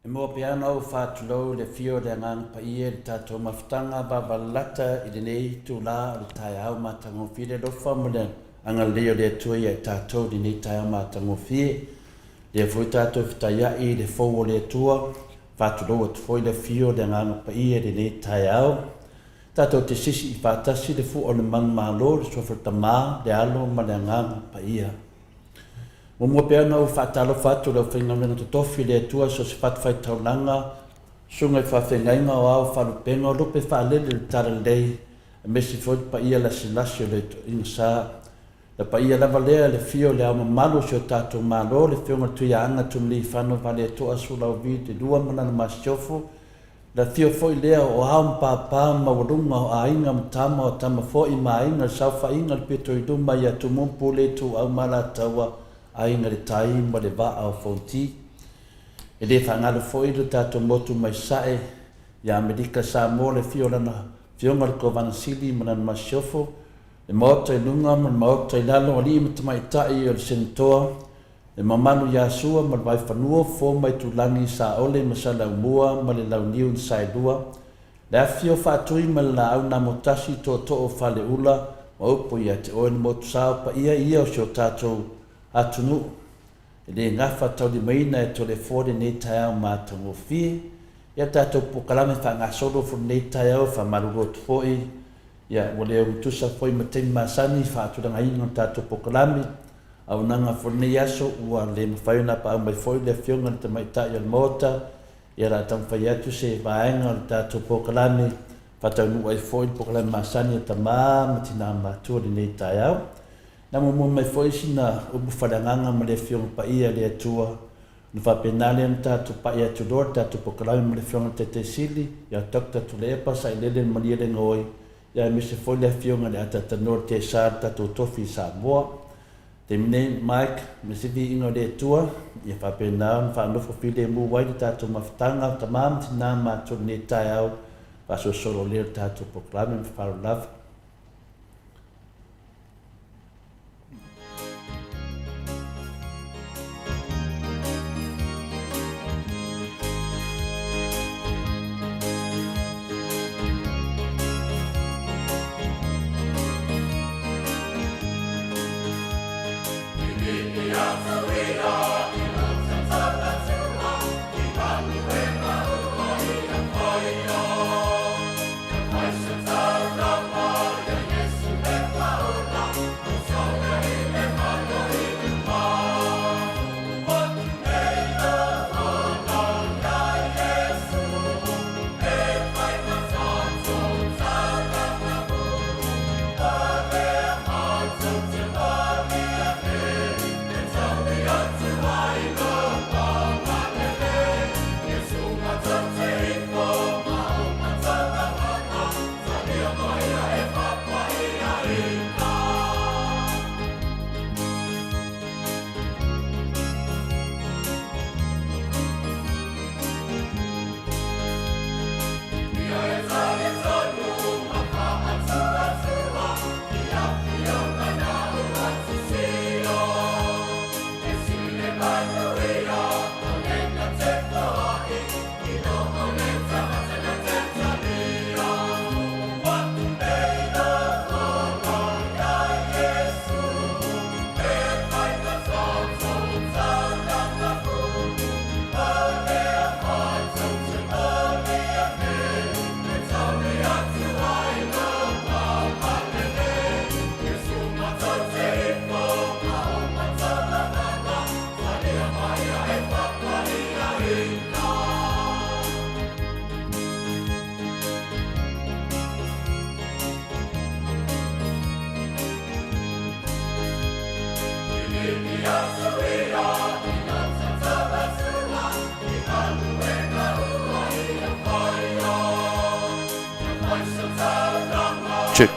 E mua pea ona ou faatulou i le afio o le Agaga Paia i le tatou mafutaga vavalata i lenei itula o le taeao matagofie le alofa ma le agalelei o le Atua ia i tatou i lenei taeao matagofie. Lea foi tatou fetaiai i le fou o le Atua, faatulou atu foi le afio o le Agaga Paia i lenei taeao. Tatou te sisii faatasi le fua o le manumalo, le suafa o le Tama, le Alo ma le Agaga Paia. Muamua pea ona ou faatalofa atu i le aufaigaluega totofi i le Atua i so o se fatafaitaulaga, susuga i faafeagaiga o ao faalupega o lupe faalele o le Talalelei, aemaise foi le paia lasilasi o le Toeaina Sa. Le paia lava lea i le afio o Le Ao Mamalu o si o tatou Malo, le Afioga i le Tuiaana Tumiliifano Vaaletoa Sualauvi II ma lana Masiofo, Le afio foi lea o Ao ma Papa ma maualuga o Aiga ma Tama o Tama foi ma Aiga le saofaiga le pito i luma ia Tumua ma Pule Ituau ma Alataua, Aiga le Tai ma le Vaa o Fonoti. E le faagalo foi lo tatou motu mai Sasae ia Amerika Samoa le afio o lana Afioga le Kovana Sili ma lana Masiofo, le Maota i luga ma le Maota i lalo, Alii ma Tamaitai o le Senatoa, Le mamalu ia Sua ma le Vaifanua, Fofo ma Itulagi, Saole ma Saleaaumua ma le Launiu na Saelua, le afifio o Faatui ma le Laau na Amotasi, Tootoo o Faleula ma upu ia te oe le Motusa o paia ia o si o tatou atunuu e le gafa taulimaina e Toleafoa lenei taeao matagofie. Ia tatou polokalame faagasolo fo lenei taeao e faamalulu atu foi ia ua le ogatusa foi ma taimi masani faatulagaina o le tatou polokalame. Auaunaga foi lenei aso, ua le mafai ona paau mai foi le Afioga i le Tamaitai o le Maota, ia o le a taumafai atu se vaega o le tatou polokalame, faataunuu ai foi le polokalame masani a tama ma tina matua i lenei taeao. Na muamua mai foi sina upu faaleagaga ma le Afioga Paia i le Atua, ona faapena lea ona tatou pai atu loa le tatou polokalame ma le Afioga i le Taitai Sili, ia Doctor Tuilaepa Sailele Malielegaoi, Ia aemaise foi le afioga i le Atatanoa o le TSA le tatou tofi i Samoa. Taimi nei Mike, me se viiga o le Atua, ia faapena ona faanofo filemu ai le tatou mafutaga o tama ma tina matua i lenei taeao faasolosolo lea o le tatou polokalame ma faaaloalo lava. Check.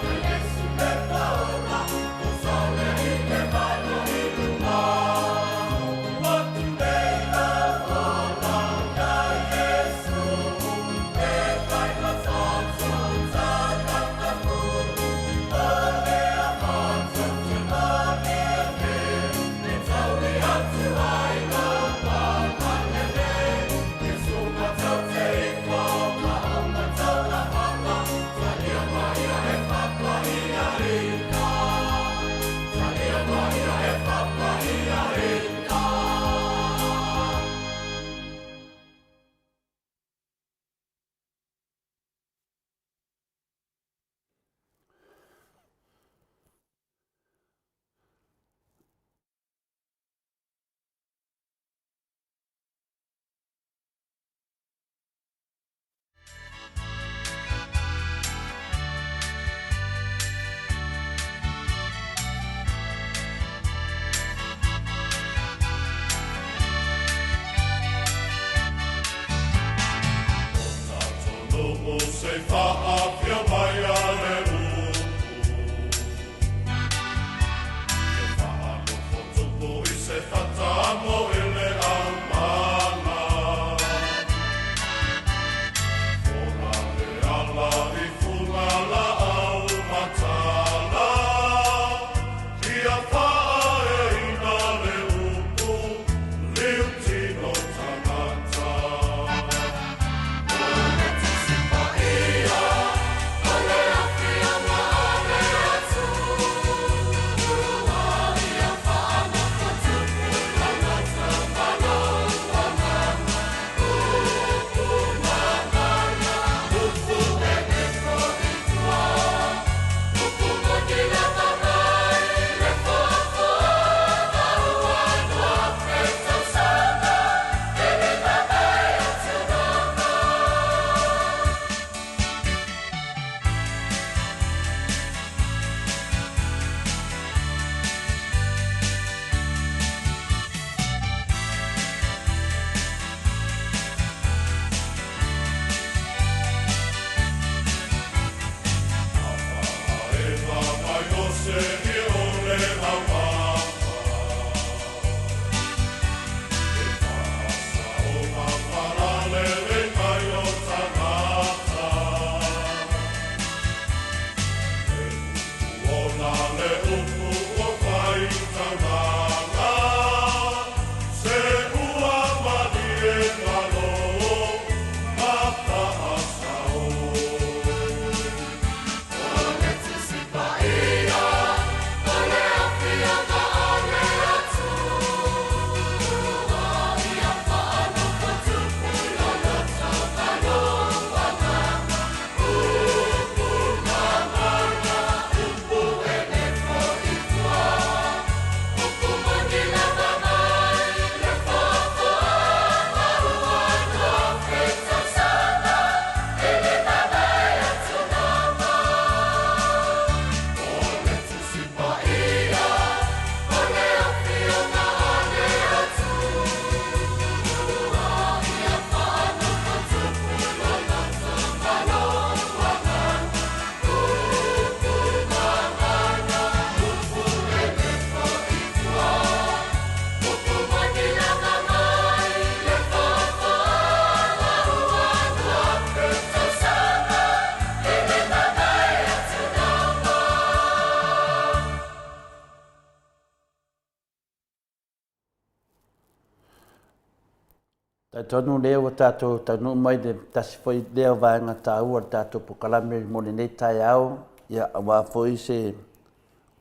Talitonu lea ua tatou taunuu mai le tasi foi lea o vaega taua o le tatou polokalame mo lenei taeao, ia aua foi se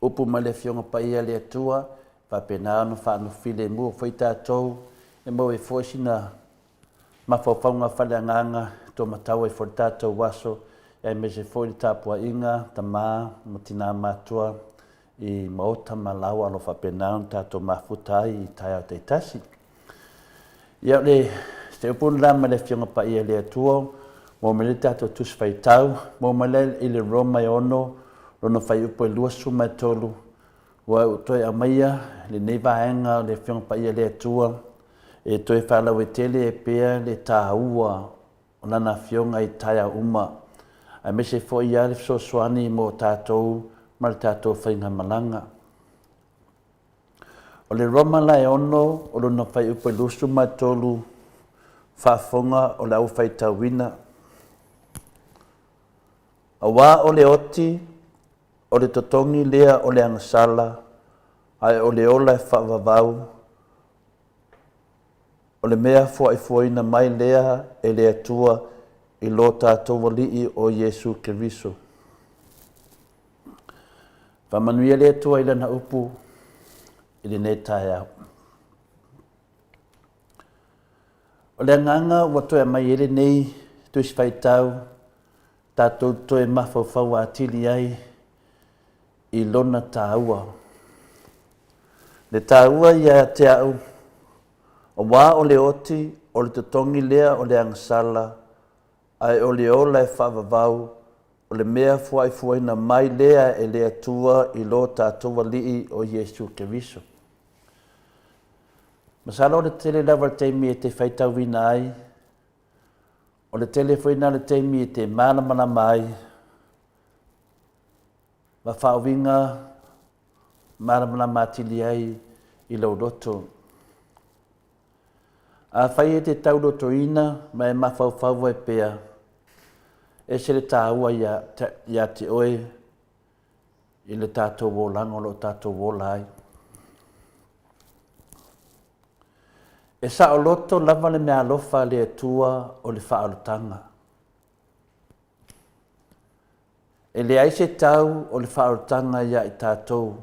upu mai le Afioga Paia a le Atua, faapena ona faanofo filemu foi tatou, e maua ai foi sina mafaufauga faaleagaga e taumatau ai foi le tatou aso, aemaise foi le tapuaiga tama ma tina matutua i maota ma laoa o lo o faapena ona tatou mafuta ai i taeao taitasi. Ia, o le se upu lena mai le Afioga Paia i le Atua, maua mai le tatou Tusi Faitau, maua mai lea i le Roma e 6, lona fuaiupu e 23, ua ou toe aumaia lenei vaega o le Afioga Paia i le Atua e toe faalauaitele ai pea le taua o Lana Afioga i taeao uma, aemaise foi ia le fesoasoani mo tatou ma le tatou faigamalaga. O le Roma la e 6, o lona fuaiupu e 23, faafofoga o le aufaitauina. Aua o le oti, o le totogi lea o le agasala, ae o le ola e faavavau, o le mea foaifuaina mai lea e le Atua i lo tatou Alii o Iesu Keriso. Faamanuia le Atua i Lana upu i lenei taeao. O le agaga ua toe aumai ai lenei Tusi Faitau, tatou toe mafaufau atili ai i lona taua. Le taua ia te au, aua o le oti, o le totogi lea o le agasala, ae o le ola e faavavau, o le mea fuaifuaina mai lea e le Atua i lo tatou Alii o Iesu Keriso. Masalo o le tele lava o le taimi e te faitauina ai, o le tele foi lena o le taimi e te malamalama ai ma faauiga malamalama atili ai i lou loto. Afai e te taulotoina ma e mafaufau ai pea, ese le taua ia te oe i le tatou olaga o lo o tatou ola ai. E saoloto lava le meaalofa a le Atua o le faaolataga. E leai se tau o le faaolataga ia i tatou,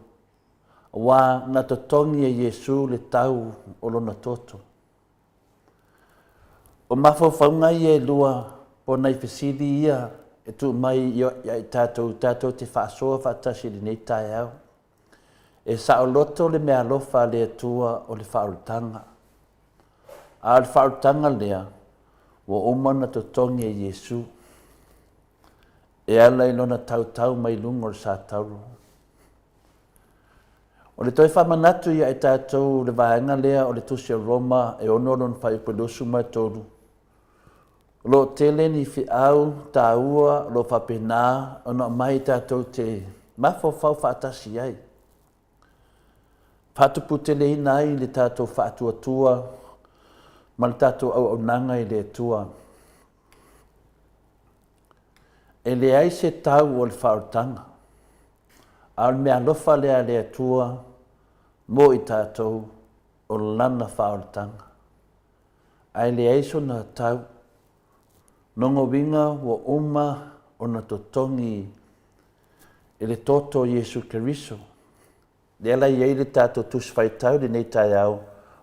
aua na totogi e Iesu le tau o lona toto. O mafaufauga ia e lua, po o nai fesili ia e tuu mai ia i tatou, tatou te faasoa faatasi i lenei taeao. E saoloto le meaalofa a le Atua o le faaolataga. A o le faaolataga lea, ua uma ona totogi e Iesu e ala i lona tautau mai luga o le satauro. O le toe faamanatu ia i tatou le vaega lea o le Tusi o Roma e 6 lona fuaiupu e 23, o lo o tele ni feau taua o lo o faapena ona aumai tatou te mafaufau faatasi ai, faatuputeleina ai le tatou faatuatua ma le tatou auaunaga i le Atua. E leai se tau o le faaolataga, a o le meaalofa lea a le Atua mo i tatou o Lana faaolataga. Ae leai sona tau. Lona uiga ua uma ona totogi e le toto o Iesu Keriso. Lea la e i ai le tatou Tusi Faitau i lenei taeao,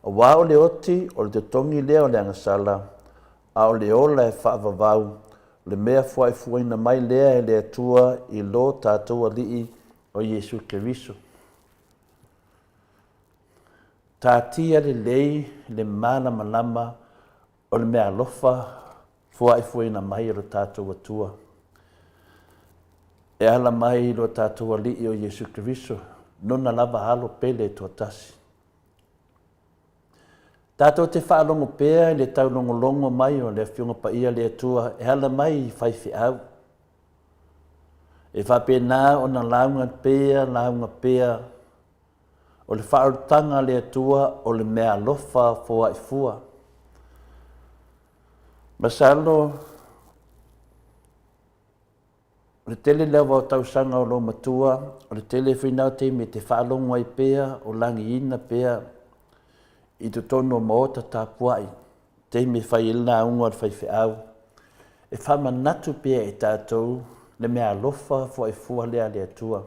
aua o le oti, o le totogi lea o le agasala, a o le ola e faavavau, o le mea fuaifuaina mai lea e le Atua i lo tatou Alii o Iesu Keriso. Taatia lelei le malamalama o le meaalofa fuaifuaina mai e lo tatou Atua, e ala mai i lo tatou Alii o Iesu Keriso, nona lava Alo pele e toatasi. Tatou te faalogo pea i le taulogologo mai o le Afioga Paia le Atua e ala mai i faifeau. E faapena ona lauga pea, lauga pea, O le faaolataga a le Atua o le meaalofa foaifua. Masalo o le tele lava o tausaga o lou matua, o le tele foi na o taimi e te faalogo ai pea o lagiina pea i totonu o maota tapuai. taimi e fai ai le lauga a le faifeau, e faamanatu pea e tatou le meaalofa fuaifua lea a le Atua.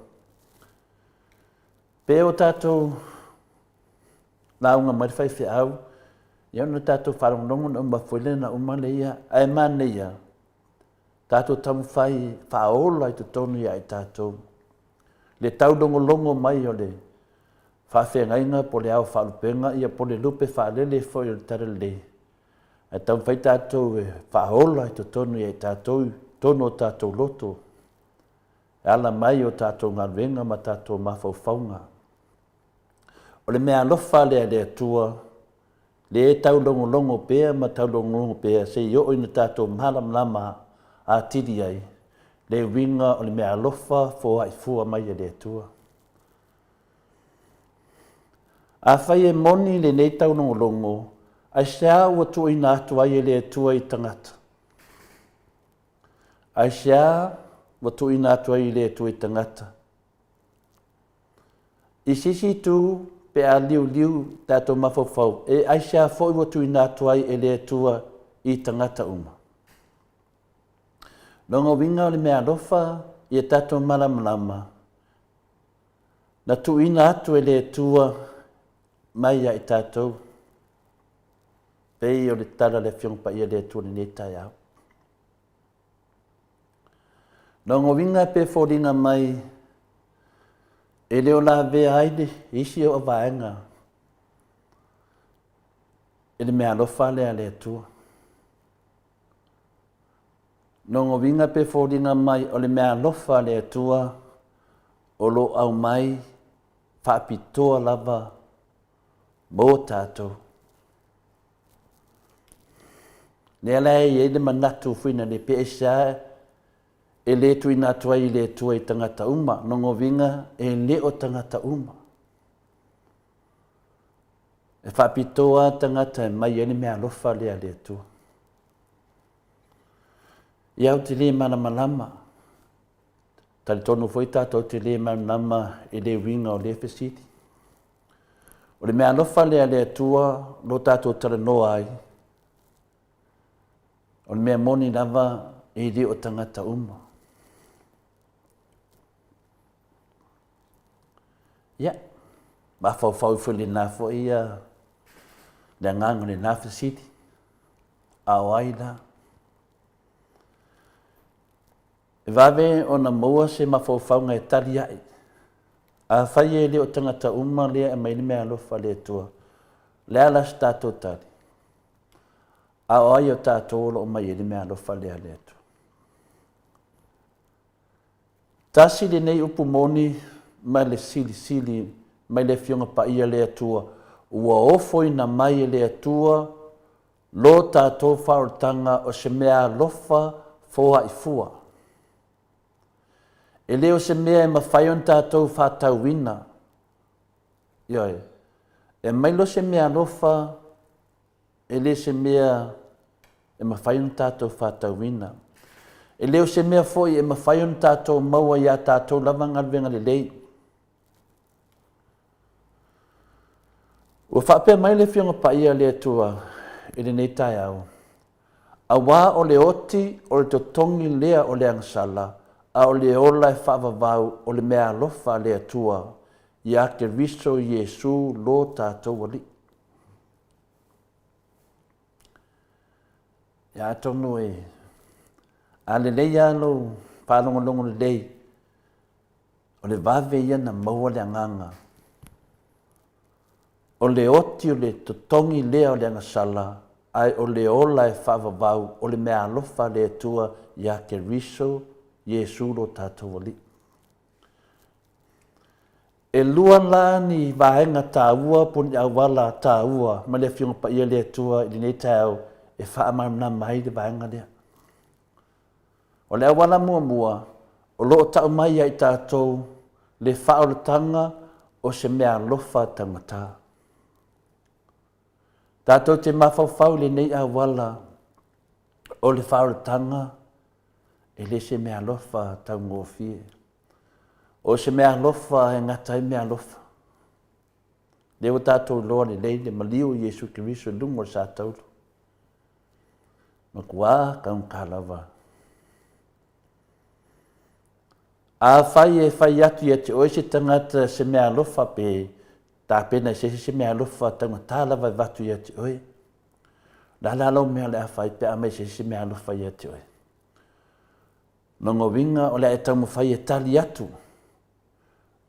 Pe o tatou lauga mai le faifeau, ia ona tatou faalogologo ona uma foi lea ona uma lea, ae manaia tatou taumafai e faaola i totonu ia i tatou le taulogologo mai o le faafeagaiga po o le ao faalupega ia po o le lupe faalele foi o le Talalelei, ae taumafai tatou e faaola i totonu ia i tatou i totonu o tatou loto e ala mai i o tatou galuega ma tatou mafaufauga. O le meaalofa lea a le Atua, lea e taulogologo pea ma taulogologo pea seia oo ina tatou malamalama atili ai le uiga o le meaalofa foai fua mai e le Atua. Afai e moni lenei taulogologo, aisea ua tuuina atu ai e le Atua i tagata? Aisea ua tuuina atu ai e le Atua i tagata? I se isi itu, pe a liuliu tatou mafaufau, e aisea foi ua tuuina atu ai e le Atua i tagata uma? Lona uiga o le meaalofa ia tatou malamalama, na tuuina atu e le Atua mai ia i tatou, pei o le tala a le Afioga Paia a le Atua i lenei taeao. Lona uiga pe foliga mai e le o lavea ai le isi o vaega i le meaalofa lea a le Atua. Lona uiga pe foliga mai o le meaalofa a le Atua o lo o aumai faapitoa lava mo tatou. Lea la e i ai le manatu foi lea pe aisea e le tuuina atu ai i le Atua i tagata uma. Lona uiga e le o tagata uma. E faapitoa lava tagata e mai ai le meaalofa lea a le Atua. Ia ou te le malamalama. Talitonu foi tatou te le malamalama i le uiga o lea fesili. O le meaalofa lea a le Atua lo tatou talanoa ai, o le mea moni lava e le o tagata uma. Ia, mafaufau ifo i lena foi ia le agaga o lena fesili. A o ai la? E vave ona maua se mafaufauga e tali aʻe. Afai e le o tagata uma lea e aumai ai le meaalofa a le Atua, o le a la se tatou tali? A o ai o tatou o lo o aumai ai le meaalofa lea a le Atua? Tasi lenei upu moni mai le Silisili mai le Afioga Paia le Atua, ua ofoina mai e le Atua Lo tatou faaolataga o se meaalofa foaifua. E le o se mea e mafai ona tatou faatauina. Ioe. E aumai loa se meaalofa, e le se mea e mafai ona tatou faatauina. E le o se mea foi e mafai ona tatou maua i a tatou lava galuega lelei. Ua faapea mai le Afioga Paia a le Atua i lenei taeao, Aua o le oti o le totogi lea o le agasala, a o le ola e faavavau o le meaalofa a le Atua ia Keriso Iesu lo tatou Alii. Ia atonu e a lelei lava lou faalogologo lelei, O le vave ia na maua le agaga. O le oti o le totogi lea o le agasala, ae o le ola e faavavau o le meaalofa a le Atua ia Keriso Iesu lo tatou Alii. E lua la ni vaega taua po o ni auala taua mai le Afioga Paia le Atua i lenei taeao e faamalamalama ai le vaega lea. O le auala muamua, o lo o tau mai ia i tatou le faaolataga o se meaalofa taugata. Tatou te mafaufau i lenei auala o le faaolataga e le se meaalofa taugofie. O se meaalofa e gata ai meaalofa. Lea ua tatou iloa lelei le maliu o Iesu Keriso i luga o le sa taulu. Matua taugata lava. Afai e fai atu ia te oe se tagata se meaalofa pe tapena i se isi se meaalofa taugata lava e avatu ia te oe, o le a la lau mea o le a fai pe a aumai se isi se meaalofa ia te oe? Lona uiga o le a e taumafai e tali atu,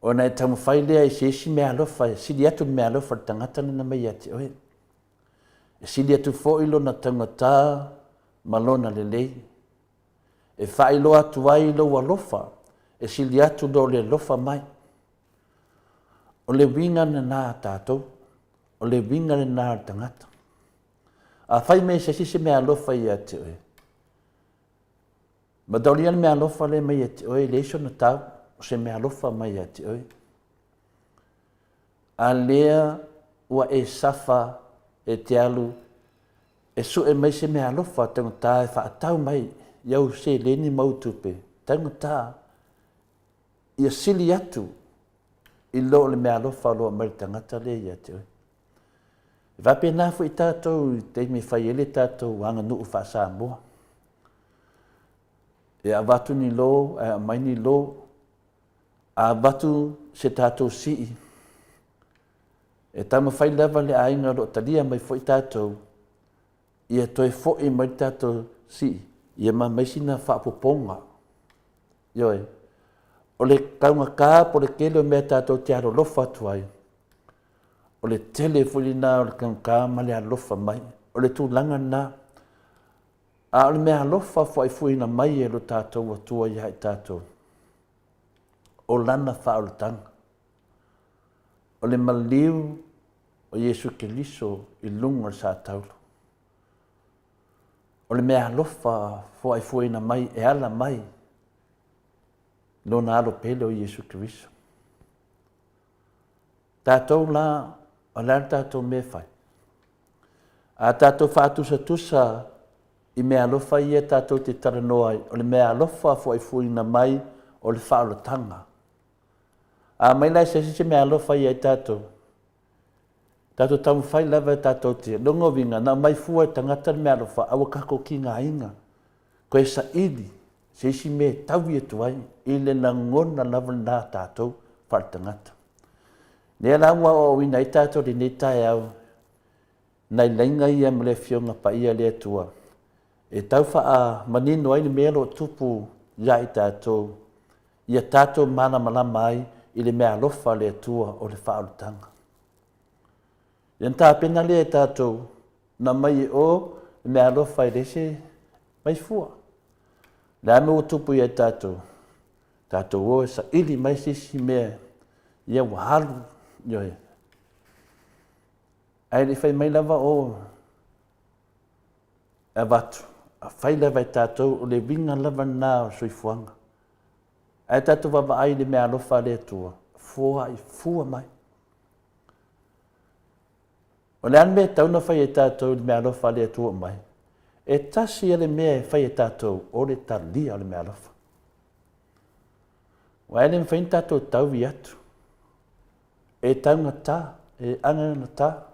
ona e taumafai lea i se isi meaalofa e sili atu le meaalofa i le tagata lena mai ia te oe. E sili atu foi lona taugata ma lona lelei. E faailoa atu ai lou alofa e sili atu lo le alofa mai. O le uiga lena a tatou, o le uiga lena o le tagata. A fai mai e se isi se meaalofa ia te oe, mataulia le meaalofa lea mai ia te oe, e leai sona tau, o se meaalofa mai ia te oe. A lea ua e safa e te alu e sue mai se meaalofa taugata e faatau mai i au seleni ma au tupe taugata ia sili atu i lo le meaalofa o lo o aumai le tagata lea ia te oe. E faapena foi tatou i taimi e fai ai le tatou aganuu faa-Samoa. E avatu ni lo ae aumai ni lo. A avatu se tatou sii, e taumafai lava le aiga o lo o talia mai foi tatou, ia toe foi mai le tatou sii, ia ma aumai sina faaopoopoga. Ioe. O le taugata po o le tele o mea tatou te alolofa atu ai, o le tele foi lena o le taugata ma le alofa mai. O le tulaga lena. A o le meaalofa fuaifuaina mai e lo tatou Atua ia i tatou, o Lana faaolataga, o le maliu o Iesu Keriso i luga o le satauro. O le meaalofa foaifuaina mai e ala mai Lona Alo pele o Iesu Keriso. Tatou la, o le a le tatou mea e fai? A tatou faatusatusa i meaalofa ia tatou te talanoa ai, o le meaalofa fuaifuaina mai o le faaolataga. A aumai la e se isi se meaalofa ia i tatou, tatou taumafai lava e tatou te lona uiga, na aumai fua e tagata le meaalofa, a ua tatou tigaina, toe saili se isi mea e taui atu ai i le lagona lava lena a tatou faaletagata. Lea la ua aoaoina ai tatou i lenei taeao, nai laina ia ma le Afioga Paia a le Atua, e tau faamanino ai le mea o lo o tupu ia i tatou, ia tatou malamalama ai i le meaalofa a le Atua o le faaolataga. Ia ona tapena lea e tatou, na aumai e o le meaalofa e leai se mai fua. O le a le mea ua tupu ia i tatou? Tatou o e saili mai se isi mea, ia ua alu, ioe. Ae le i fai mai lava o e avatu, a fai lava e tatou, o le uiga lava lena o le soifuaga. Ae tatou vaavaai i le meaalofa a le Atua, foai fua mai. O le a le mea e tatau ona fai e tatou i le meaalofa a le Atua ua aumai? E tasi lava le mea e fai e tatou, o le talia o le meaalofa. Aua e le mafai ona tatou taui atu. E taugata, e agagata.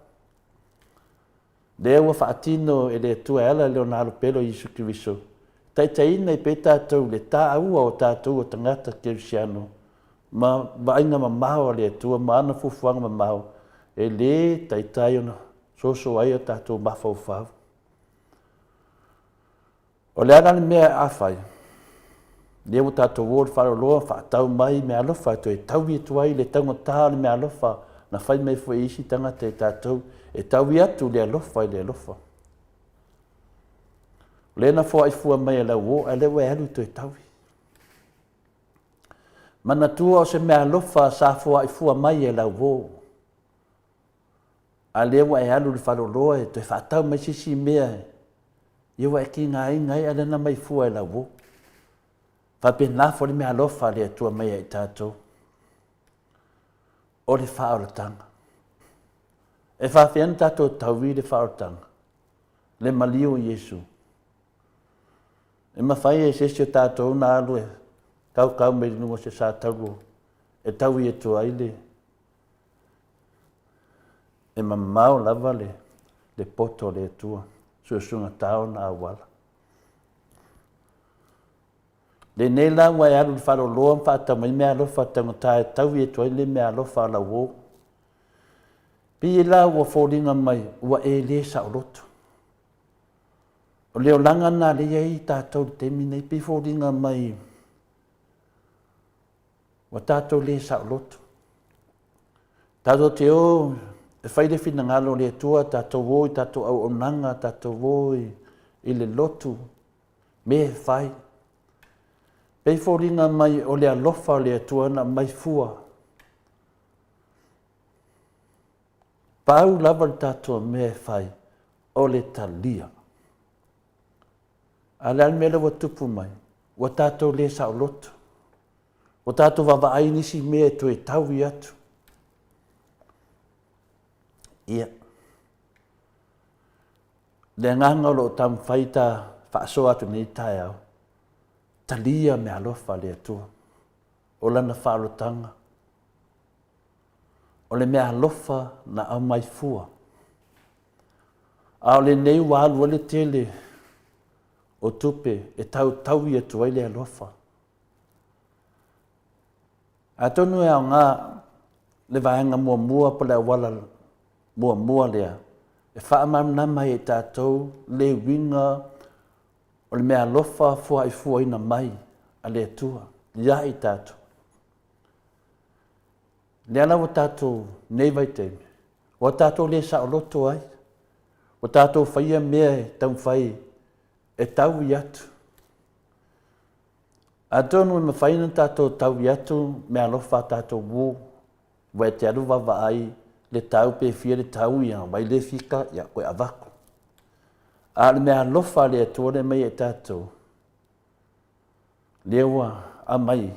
Lea ua faatino e le Atua e ala i Lona Alo Pele o Iesu Keriso, taitaiina ai pea tatou i le taua o tatou o tagata kerisiano ma vaaiga mamao a le Atua ma ana fuafuaga mamao e lē taitai ona soso ai o tatou mafaufau. O le a la le mea a fai? Lea ua tatou o i le faleoloa faatau mai meaalofa e toe taui atu ai le taugata o le meaalofa na fai mai foi e isi tagata i tatou e taui atu le alofa i le alofa. O lea na foai fua mai e lau uo ae lea ua e alu e toe taui. Manatua o se meaalofa sa foai fua mai e lau uo. A lea ua e alu i le faleoloa e toe faatau mai se isi mea ia ua e tigaina ai a lea na aumai fua e lau uo. Faapena foi le meaalofa a le Atua mai ia i tatou. O le faaolataga. E faafefea ona tatou taui le faaolataga? Le maliu o Iesu. E mafai e se isi o tatou ona alu e kaukau mai luga o se satauro e taui atu ai le E mamao lava le poto o le Atua, suesuegata ona auala. Lenei la ua e alu i le faleoloa ma faatau mai meaalofa taugata e taui atu ai le meaalofa a lau uo. Pei la ua foliga mai ua e le saoloto. O le olaga lena lea e i ai tatou i le taimi lenei, pei e foliga mai ua tatou le saoloto. Tatou te o e fai le finagalo o le Atua, tatou o i tatou auaunaga, tatou o i le lotu, mea e fai. Pei e foliga mai o le alofa o le Atua na aumai fua. Pau lava le tatou mea e fai, o le talia. A o le a le mea lea ua tupu mai? Ua tatou le saoloto. Ua tatou vaavaai i nisi mea e toe taui atu. Ia. Le agaga o lo o taumafai ta faasoa atu nei taeao, talia meaalofa a le Atua, o Lana faaolotaga, o le meaalofa na aumai fua. A o lenei ua alu ai le tele o tupe e tautaui atu ai le alofa. Atonu e aoga le vaega muamua po o le auala muamua lea e faamalamalama ai e tatou le uiga o le meaalofa fuaifuaina mai a le Atua ia i tatou. Lea la ua tatou nei vaitaimi, ua tatou le saoloto ai, ua tatou faia mea e taumafai e taui atu. Atonu e mafai ona tatou taui atu meaalofa a tatou uo, ua e te alu vaavaai le tau pe fia le tau, ia aumai le fika, ia toe avatu. A o le meaalofa a le Atua lea e aumai ia i tatou, lea ua aumai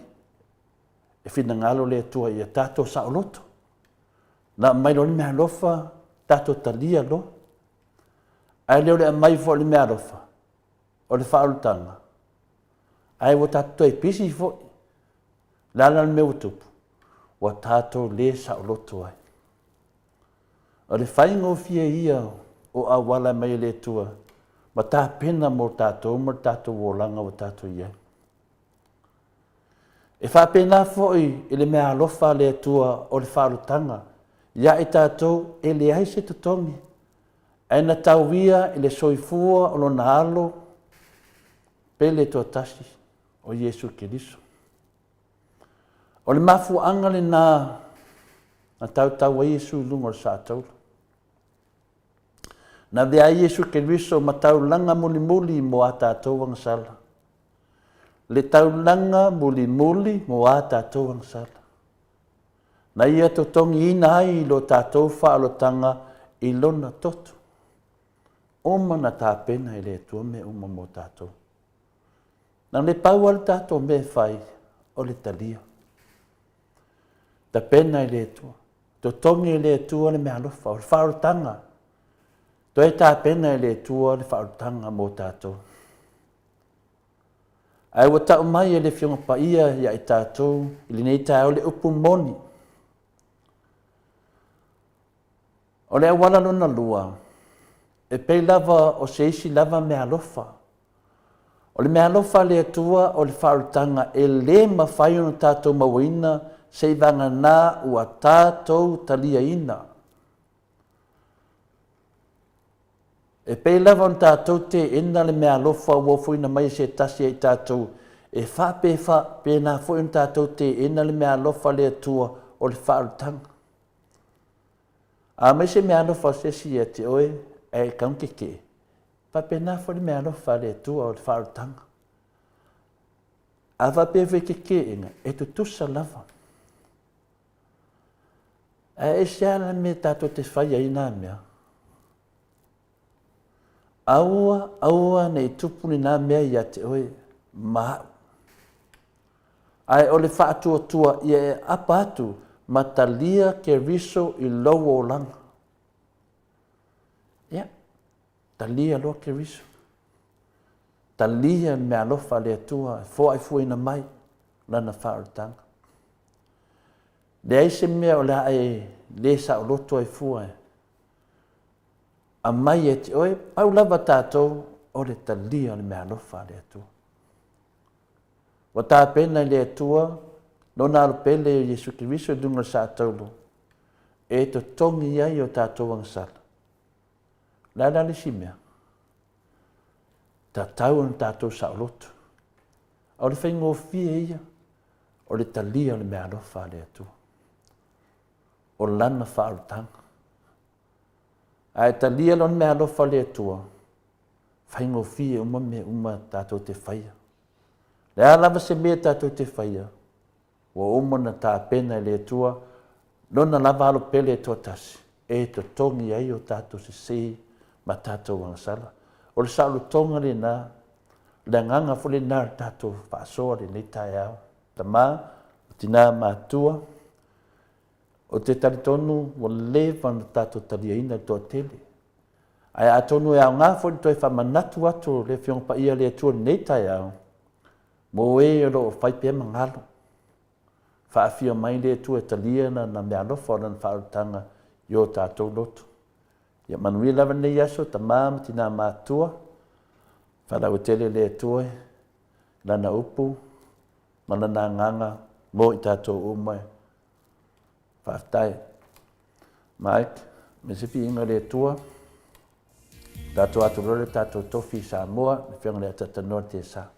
e finagalo le Atua ia tatou saoloto. Na aumai loa le meaalofa, tatou talia loa. Ae le o le aumai foi o le meaalofa, o le faaolataga, ae ua tatou toe pisi foi. O le a la le mea ua tupu? Ua tatou le saoloto ai. O le faigofie ia o auala mai e le Atua ma tapena mo tatou ma le tatou olaga ua tatou i ai. E faapena foi i le meaalofa a le Atua o le faaolataga ia i tatou e leai se totogi, ae na tauia i le soifua o lona Alo pele toatasi o Iesu Keriso. O le mafuaaga lena na tautau ai Iesu i luga o le saataula. Na avea ai Iesu Keriso ma taulaga mulimuli mo a tatou agasala. Le taulaga mulimuli mo a tatou agasala. Na ia totogiina ai lo tatou faaolotaga i lona toto. Uma na tapena e le Atua mea uma mo tatou. Na o le pau lava le tatou mea e fai, o le talia. Tapena e le Atua. Totogi e le Atua le meaalofa, o le faaolotaga. Toe tapena e le Atua le faaolotaga mo tatou. Ae ua tau mai e le Afioga Paia ia i tatou i lenei taeao le upu moni. O le auala lona lua, e pei lava o se isi lava meaalofa. O le meaalofa a le Atua o le faaolataga e le mafai ona tatou mauaina seivagana ua tatou taliaina. E pei lava ona tatou teena le meaalofa ua ofoina mai e se tasi ia i tatou, e faapena foi ona tatou teena le meaalofa a le Atua o le faaolataga. A aumai se meaalofa a se isi ia te oe ae e tatau ona tetee, e faapena foi le meaalofa a le Atua o le faaolataga. A faapea foi e te teena, e tutusa lava. Ae ese lava le mea tatou te fai ai na mea. Aua, aua ne i tupu lena mea ia te oe ma au. Ae o le faatuatua ia e apa atu ma talia Keriso i lou olaga. Ia, talia loa Keriso. Talia le meaalofa a le Atua e foaifuaina mai lana faaolataga. Leai se mea o le a e le saoloto ai fua e aumai ia te oe, pau lava tatou o le talia o le meaalofa a le Atua. Ua tapena e le Atua Lona Alo Pele o Iesu Keriso i luga o le saataulo e totogi ai o tatou agasala. O le a la le isi mea? Tatau ona tatou saoloto. A o le faigofie ia o le talia o le meaalofa a le Atua. O Lana faaolataga. A e talia Lona meaalofa a le Atua, faigofie uma mea uma tatou te faia. Le a lava se mea tatou te faia, ua uma ona tapena e le Atua Lona lava Alo Pele e toatasi, e totogi ai o tatou sese ma tatou agasala. O le saolotoga lena, o le agaga foi lena o le tatou faasoa i lenei taeao. Tama, tina matua, ou te talitonu ua leva ona tatou taliaina le toatele. Ae atonu e aoga foi le toe faamanatu atu o le Afioga Paia a le Atua i lenei taeao, mo e o lo o fai pea ma galo. Faafio mai le Atua e talia Lana meaalofa o Lana faaolataga i o tatou loto. Ia manuia lava lenei aso, tama ma tina matua, faalauaitele le Atua i Lana upu ma Lana agaga mo i tatou uma. Faafetai. Mike, me se viiga i le Atua. Tatou atu loa le tatou tofi i Samoa, le Afioga i le Atatanoa Tesa.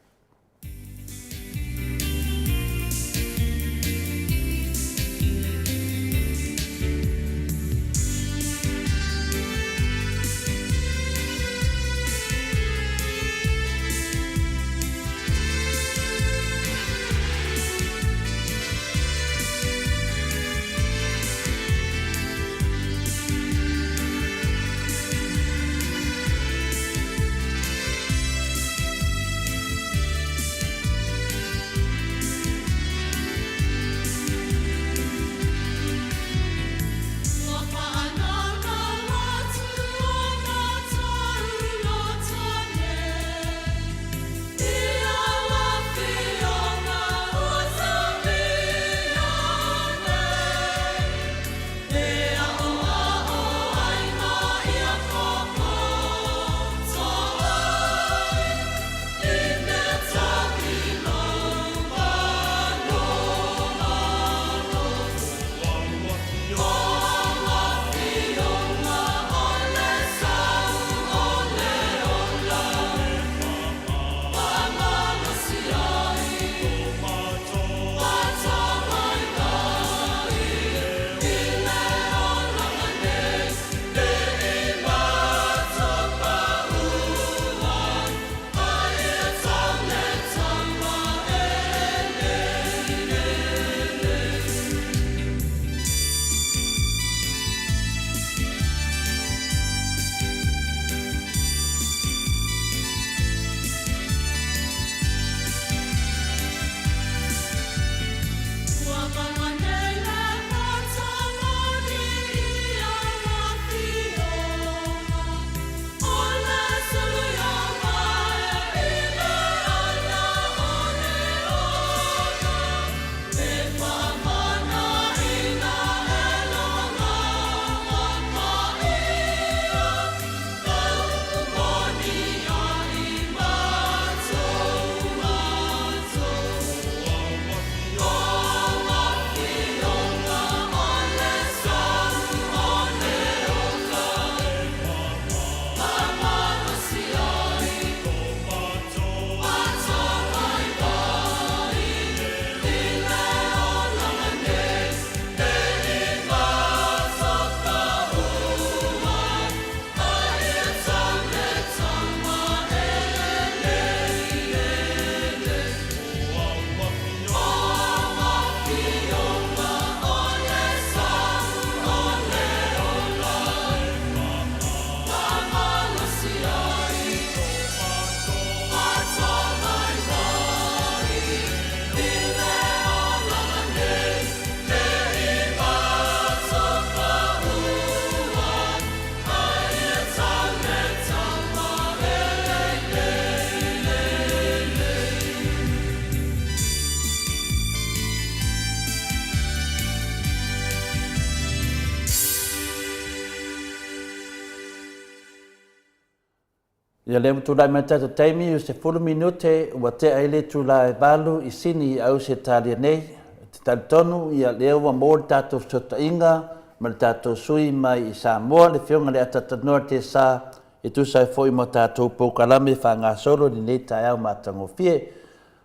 Ia lea ua tulai mai le tatou taimi, ua 10 minute ua tea ai le itula e 8 i Sini i Ausetalia nei. Ou te talitonu ia lea ua maua le tatou fesootaiga ma le tatou sui mai i Samoa, le Afioga i le Atatanoa Tesa e tusa ai foi ma tatou polokalame faagasolo i lenei taeao matagofie.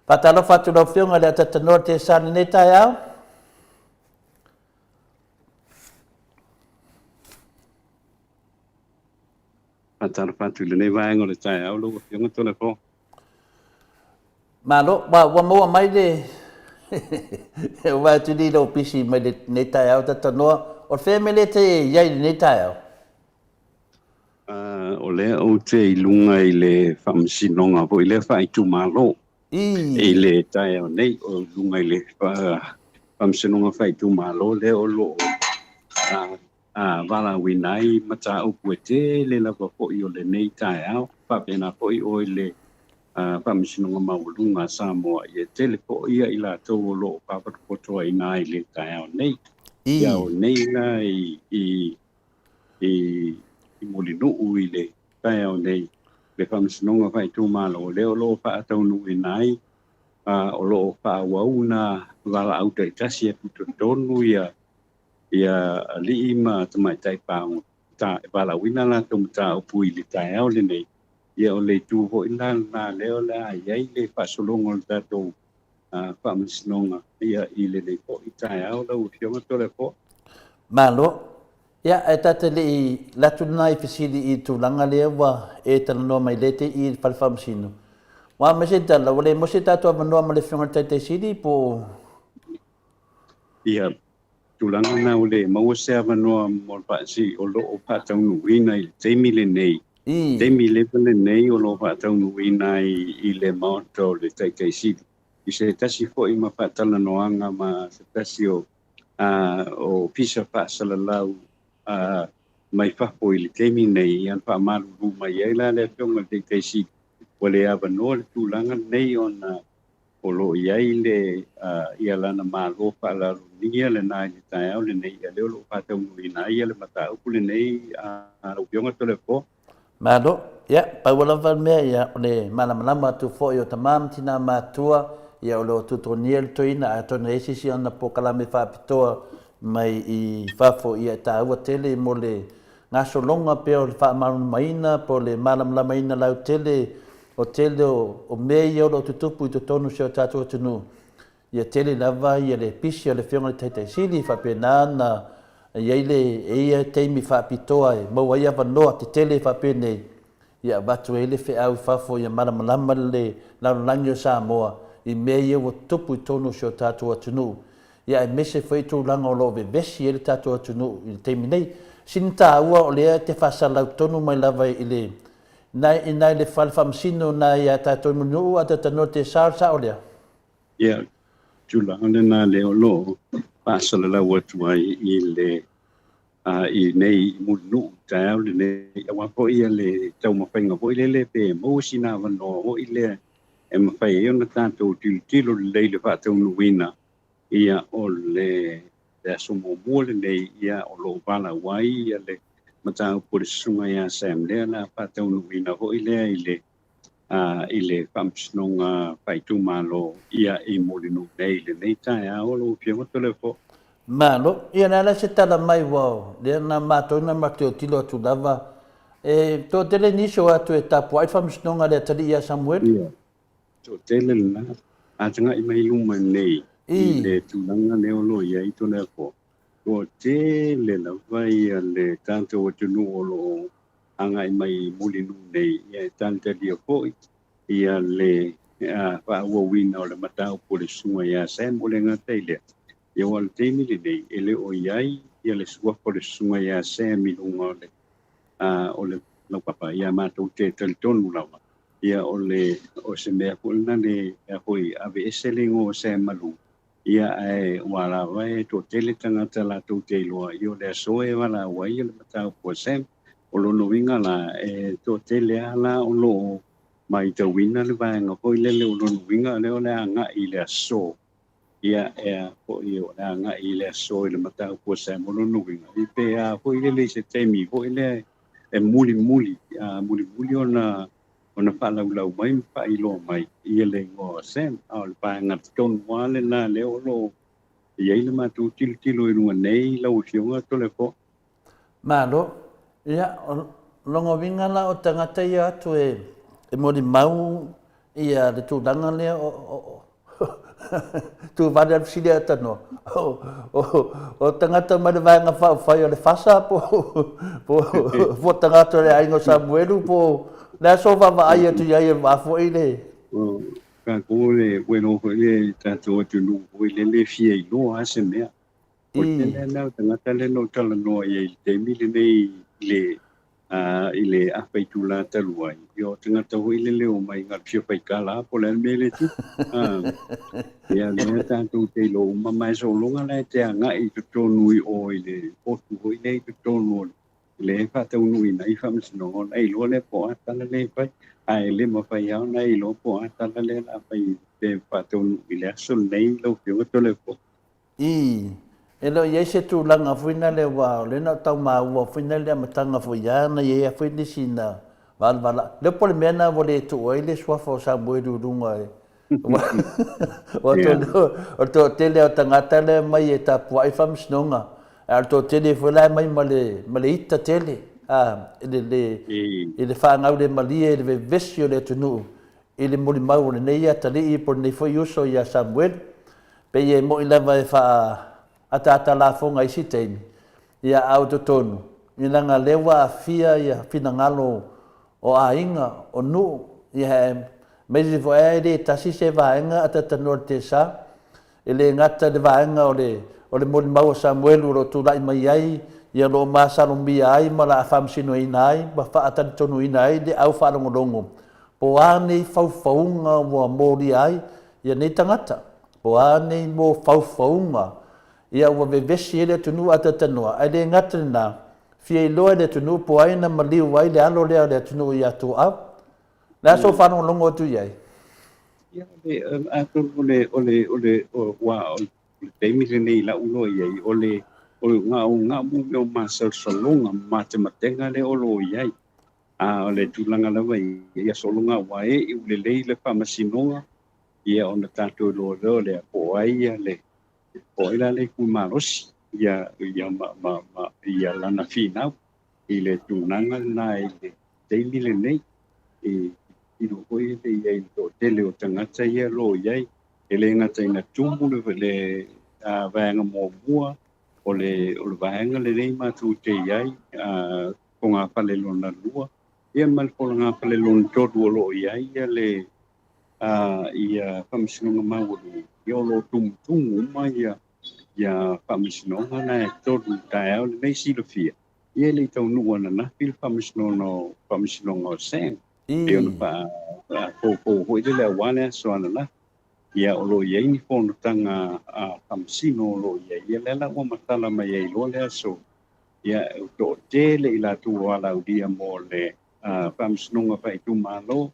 Faatalofa atu i lau Afioga i le Atatanoa Tesa i lenei taeao. Faatalofa atu i lenei vaega o le taeao lau Afioga Tolepo. Malo, ua maua mai le ua atu nei lou pisi mai lenei taeao Tatanoa. O le fea mea lea te i ai i lenei taeao? O lea ou te i luga i le faamasinoga foi lea faaitumalo. I le taeao nei, o luga i le faamasinoga faaitumalo lea o lo o valaauina ai mataupu e tele lava foi o lenei taeao, faapena foi oe le Faamasinoga Maualuga a Samoa, ia tele foi ia i latou o lo o papotopotoaina ai le taeao nei. Ia o nei la i Mulinuu i le taeao nei, le Faamasinoga Faaitumalo lea o lo o faataunuuina ai, o lo o faaauau na valaau taitasi atu totonu ia alii ma tamaitai pagota e valaauina latou mataupu i le taeao lenei. Ia o le itu foi la lena lea o le a i ai le faasologa o le tatou faamasinoga ia i lenei foi taeao lau Afioga Toleafoa. Malo. Ia, ae ta te le i alu atu lena i fesili i le tulaga lea ua e talanoa mai lea te i i le fale faamasino. Ua aumai se tala, ua le maua se tatou avanoa ma le Afioga i le Taitai Sili po o... Ia, tulaga na ua le maua se avanoa mo le faasili o lo o faataunuuina i le taimi lenei. Taimi leva lenei o lo o faataunuuina ai i le Maota o le Taitai Sili i se tasi foi ma faatalanoaga ma se tasi o Ofisa Faasalalau mai fafo i le taimi nei, ia na faamalulu mai ai la le Afioga i le Taitai Sili ua le avanoa le tulaga lenei ona o lo o i ai le ia lana malo faalalologia lena i le taeao lenei, ia lea o lo o faataunuuina ai le mataupu lenei lau Afioga Toleafoa. Malo. Ia, pau lava le mea, ia, o le malamalama atu foi o tama ma tina matua, ia, o lo o tutogia le toeaina, atonu e i ai se isi ana polokalame faapitoa mai i fafo, ia, e taua tele mo le gasologa pea o le faamalamalamaina po o le malamalamaina lautele o tele o mea ia o lo o tutupu i totonu o si o tatou atunuu, ia tele lava ia le pisi o le Afioga i le Taitai Sili, faapena ona i ai le, e i ai taimi faapitoa e maua ai avanoa tetele faapenei, ia avatu ai le feau i fafo ia malamalama le lalolagi o Samoa i mea ia ua tutupu i totonu o si o tatou atunuu, ia aemaise foi tulaga o lo o vevesi ai le tatou atunuu i le taimi nei. Sini taua o lea e te faasalalau tonu mai lava i le nai nai le fale faamasino nai a tatou i Mulinuu a talanoa te sao le sao lea. Ia, tulaga lena lea o lo o faasalalau atu ai i le i nei i Mulinuu taeao lenei, aua foi ia le taumafaiga foi lele pe maua sina avanoa foi lea e mafai ai ona tatou tilotilo lelei i le faataunuuina ia o le aso muamua lenei ia o lo o valaau ai ia le mataupu o le susuga ia Sam lea la faataunuuina foi lea i le i le Faamasinoga Faaitumalo ia i Mulinuu nei i lenei taeao lau Afioga Toleafoa. Malo. Ia o le a la se tala mai ua o lea na matou na matou tilotilo atu lava e toatele nisi o atu e tapuai le Faamasinoga a le atalii ia Samueli. Ia, toatele lena. A tagai mai luma nei i le tulaga lea o lo o i ai Toleafoa, toatele lava ia le tatou atunuu o lo o agai mai i Mulinuu nei, ia e talitalia foi ia le faaauauina o le mataupu o le susuga ia Sam. O le gata i lea, ia aua o le taimi lenei, e le o i ai ia le suafa o le susuga ia Sam i luga o le o le laupapa, ia matou te talitonu lava, ia o le o se mea foi lena le foi aveese le igoa o Sam Malu, ia ae ua lava e toatele tagata latou te iloa ia o le aso e valaau ai le mataupu a Sam. O lona uiga la, e toatele lava la o lo o matauina le vaega foi lele, o lona uiga lea o le agai i le aso, ia e foi o le agai i le aso i le mataupu a Sam. O lona uiga, i pe a foi lele i se taimi foi lea e mulimuli, mulimuli ona ona faalaulau mai ma faailoa mai ia le igoa o Sam. A o le vaega tonu lava lena lea o lo o i ai le matou tilotilo i luga nei lau Afioga Toleafoa. Malo. Ia, o lona uiga la o tagata ia atu e molimau ia le tulaga lea o tu vale alu fesili ae tanoa. O tagata mai le Vaega Faaupufai o le FASA po o tagata o le aiga o Samuelu po o le a sou vaavaai atu i ai e vaa foi le... O tatou le ua iloa foi le tatou atunuu foi lele e fia iloa lava se mea. O le tele lena o tagata lea na ou talanoa i ai i le taimi lenei i le i le afa itula talu ai, ia o tagata foi lele o omai na o le fia faitala lava po o le a le mea lea e tupu. Ia lea tatou te iloa uma ma e sologa la e te agai i totonu i o i le potu foi lea i totonu o le e faataunuuina ai faamasinoga ona e iloa lea po o a tala lea e fai. Ae le mafai lava ona e iloa po o a tala lea o le a fai pe faataunuu i le aso lenei lau Afioga Toleafoa. Ii, E le o i ai se tulaga foi na lea aua o lea na ou tau maua foi na i le amataga foi lava na i ai foi nisi na valavala. Le po o le mea na ua le tuu ai le suafa o Samuelu i luga e aua o le toatele o tagata lea e omai e tapuai faamasinoga, a o le toatele foi la e aumai ma le ma le ita tele a i le i le faagaulemalie i le vevesi o le atunuu i le molimau o lenei atalii po o lenei foi uso ia Samuelu. Pei e moni lava e faaataata lafoga i isi taimi, ia a o totonu, ia leaga lea ua aafia ia finagalo o aiga, o nuu, ia aemaise foi e le tasi se vaega atatanoa i le TSA, e le gata i le vaega o le o le molimau a Samuelu o lo o tulai mai ai, ia o lo o masalomia ai ma o le a faamasinoina ai ma faatalitonuina ai le au faalogologo po o a nei faufauga ua molia ai ia nei tagata. Po o a nei mo faufauga, ia ua vevesi ai le atunuu a tatanoa, ae le gata lena, fia iloa e le atunuu po o ai na maliu ai le alo lea o le atunuu ia Tuaau. O le a sou faalogologo atu i ai? Ia, atonu o le, o le, o le, ua, o le taimi lenei i lau iloa i ai, o le, o le gao mo mea o masalosaloga ma matematega lea o lo o i ai. A o le tulaga lava ia sologa ua e iu lelei le faamasinoga, ia ona tatou iloa loa lea po o ai ia le po o ai la le itu malosi ia ia ma, ma, ma ia lana finau i le tulaga lena i le taimi lenei e tilotilo foi le i ai i le toatele o tagata ia o lo o i ai. E le gata ina tumu le, le vaega muamua o le, o le vaega lenei matou te i ai, fogafale lona lua, ia ma le fogafale lona tolu o lo o i ai ia le ia Faamasinoga Maualuga, ia o lo o tumutumu uma ia ia Faamasinoga na e tolu i le taeao lenei silafia, ia e le i taunuu ananafi le Faamasinoga o Faamasinoga o Sam, pei ona faafoufou foi lele aua le aso ananafi. Ia o lo o i ai ni fonotaga a Faamasino o lo o i ai, ia lea la ua matala mai ai loa le aso, ia e toatele i latou o alaulia mo le Faamasinoga Faaitumalo,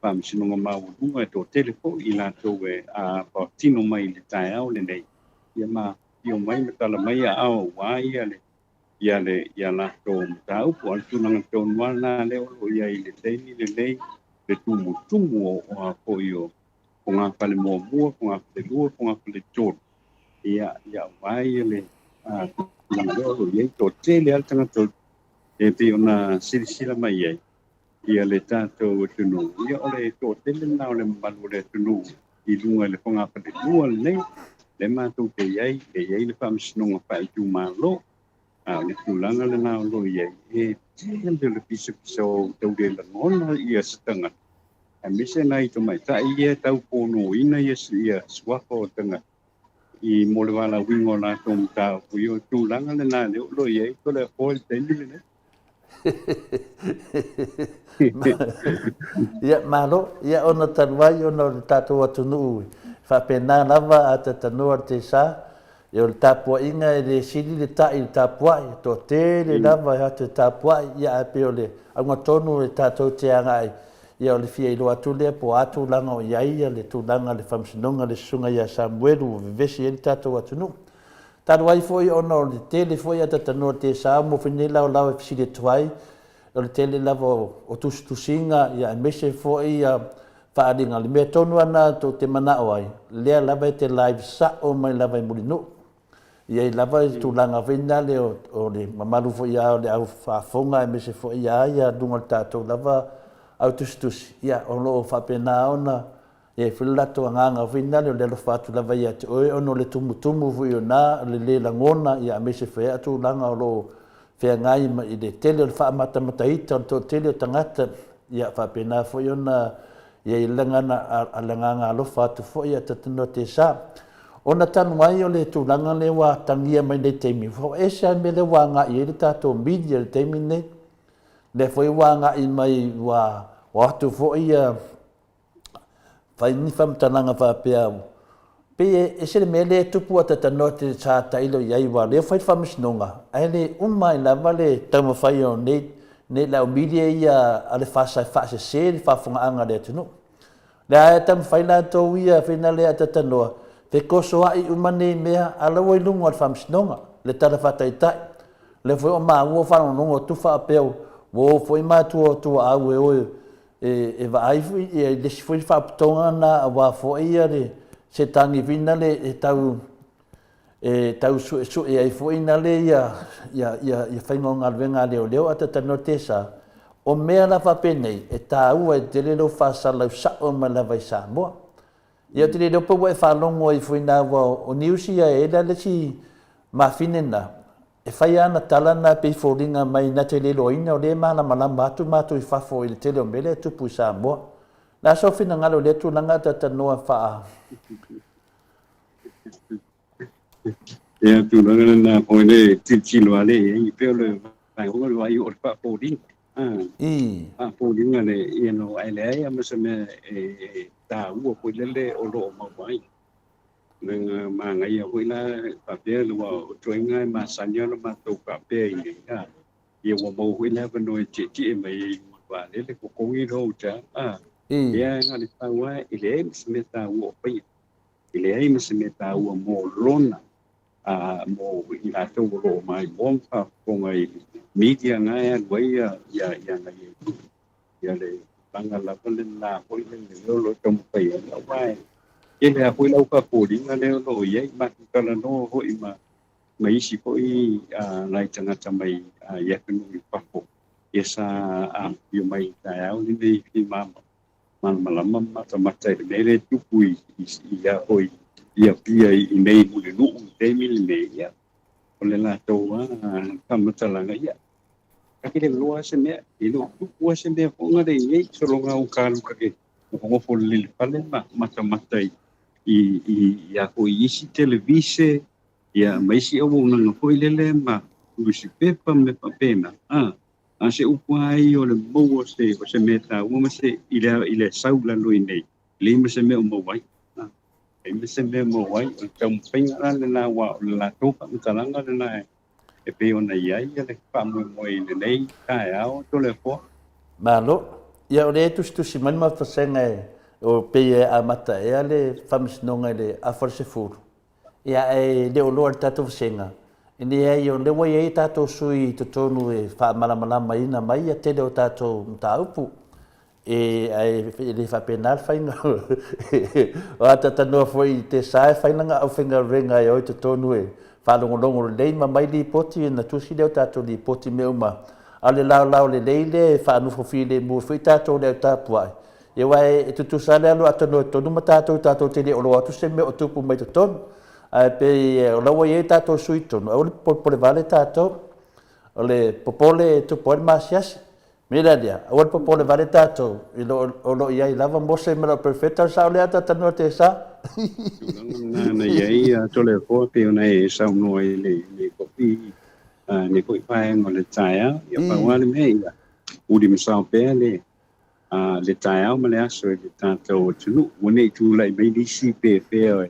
Faamasinoga Maualuga, e toatele foi i latou e patino mai i le taeao lenei, ia ma afifio mai ma tala mai aao aua ia le ia le ia latou mataupu. A o le tulaga tonu lava lena lea o lo o i ai i le taimi lenei, le tumutumu o a foi o fogafale muamua, fogafale lua, fogafale tolu, ia ia aua ia le tulaga lea o lo o i ai. Toatele lava le tagata e pei ona silasila mai ai ia le tatou atunuu, ia o le toatele lena o le mamalu o le atunuu i luga i le fogafalelua lenei, lea matou te i ai, e i ai le faamasinoga faaitumalo, a o le tulaga lena o lo o i ai, e tele le pisapisao tau le lagona ia se tagata, aemaise nai tamaitai ia e tau ponoina ia, ia suafa o tagata i mo le valaauina o latou mataupu, ia o le tulaga lena lea o lo o i ai Toleafoa i le taimi lenei. Ia, malo. Ia, ona talu ai ona o le tatou atunuu e faapena lava a tatanoa le tesa, ia o le tapuaiga e le sili le ta'i i le tapuai, e toatele lava e o atu e tapuai, ia ae pei o le auga tonu e tatou te agai, ia o le fia iloa atu lea po o a tulaga o i ai le tulaga i le Faamasinoga le Susuga ia Samuelu ua vevesi ai le tatou atunuu. Talu ai foi ona o le tele foi a tatanoa tesa mo foi nei laolao e fesili atu ai. o le tele lava o tusitusiga ia aemaise foi ia faaaliga. O le mea tonu lava lena tou te manao ai, lea lava e te live sao mai lava i Mulinuu. E i ai lava le tulaga foi lea o le mamalu foi lava o le au faafofoga aemaise foi lava ia luga o le tatou lava au tusitusi, ia o lo o faapena ona i ai foi le latou agaga foi lea o le alofa atu lava ia te oe ona o le tumutumu foi o na, o le le lagona, ia aemaise foi lava tulaga o lo o feagai ma i le tele o le faamatamataita o le toatele o tagata, ia faapena foi ona i ai le agaga alofa atu foi ia Tatanoatesa. Ona talu ai o le tulaga lea ua atagia mai nei taimi, ua ese lava le mea lea ua agai i ai le tatou media i le taimi lenei. Lea foi ua agai mai ua o atu foi ia fai ni faamatalaga faapea, pei e ese le mea lea e tupu a Tatanoa sa tailo i ai, aua o lea ua fai le faamasinoga, ae le uma ai lava le taumafai o nei nei le au media ia a le FASA e faasese le faafofogaaga a le atunuu. Lea e taumafai latou ia fina lea a Tatanoa, fecosoai uma nei mea, a la ua i luga o le faamasinoga, le tala faataitai. Lea foi ua maua ua faalogologo atu faapea ua o foi matua o tuaau e o e vaai foi i le isi foi faapotoga lena aua foi le se tagi foi lea e tau e tau suesue ai foi na le ia ia ia ia faiga o galuega a leoleo a tatanoa tesa o mea la faapenei e taua e tele lou faasalalau sao mai lava i Samoa. Ia ou te le iloa pe ua e faalogo ai foi na ua o news ia e la le isi mafine na e fai ana tala na pei foliga mai na te le iloaina o lea e malamalama atu matou i fafo i le tele o mea lea e tupu i Samoa. O le a sou finagalo i lea tulaga a tatanoa faa Ia tulaga lena foi le tilotilo a le i pei o le vaega le vaai o le faafoliga. Faafoliga le ia no ai leai ma se mea e taua foi lele o lo o maua ai. Leaga manaia foi la faapea le ua o ituaiga e masani ona matou faapea i nei. Ia ua maua foi le avanoa e tietie mai ai i vaalele totogi lou ta. Ia na o le pau lava e leai ma se mea taua o faia. E leai ma se mea taua mo lona mo i latou o lo o maimoa ma faafofoga i media na e alu ai ia ia ia nai ia le tulaga lava lena foi le lea o lo o taumafai ai. Aua e tele lava foi lau faafoliga lea o lo o i ai, matou talanoa foi ma isi foi nai tagata mai i atunuu i fafo ia sa afifio mai i taeao lenei i malamalama ma matamata i le mea lea e tupu i ia foi i Apia i nei Mulinuu i le taimi lenei, ia, o le latou lava faamatalaga, ia, ta te le iloa se mea, e le o tupu lava se mea foi lea i nei, sologa o ka alu ta te nofonofo lelei i le fale ma matamata i ia foi isi televise, ia, ma isi auaunaga foi lele ma nusipepa ma mea faapena, A o se upu lava ia o le maua o se mea taua ma se i le i le sau i lalo i inei, e leai ma se mea o maua ai. E leai ma se mea o maua ai. O le taumafaiga la lena aua o le latou faamatalaga lena e pei ona i ai le faamoemoe i lenei taeao Toleafoa. Malo. Ia o lea e tusitusi mai le matou vasega e o pei e amata ea le faamasinoga i le afa o le 10. Ia ae le o loa le tatou vasega, e leai o lea ua i ai tatou sui i totonu e faamalamalamaina mai ia tele o tatou mataupu. E, ae e le faapena le faiga o a tatanoa foi i te sa e fai lana aufaigaluega e o i totonu e faalogologo lelei ma mai lipoti ona tusi lea o tatou lipoti mea uma. A o le laolao lelei lea e faanofo filemu ai foi tatou le au tapuai, Ia aua e tutusa lava le alu atoa i totonu ma tatou, tatou te le o iloa atu se mea o tupu mai totonu. Ae pei o la ua i ai tatou sui i totonu, aua le polepole vale tatou. O le popole e tupu ai le maasiasi. O le mea la lea, aua le popole vale tatou, o lo o i ai lava Mose ma lau Perofeta, o le sao lea a Tatanoa Tesa? Tulaga lena na i ai Toleafoa pei ona e saunoa i lenei foi vaega o le taeao. Ia pau lava le mea ia uli ma sao pea le le taeao ma le aso i le tatou atunuu. Ua ne i tulai mai nisi pe fea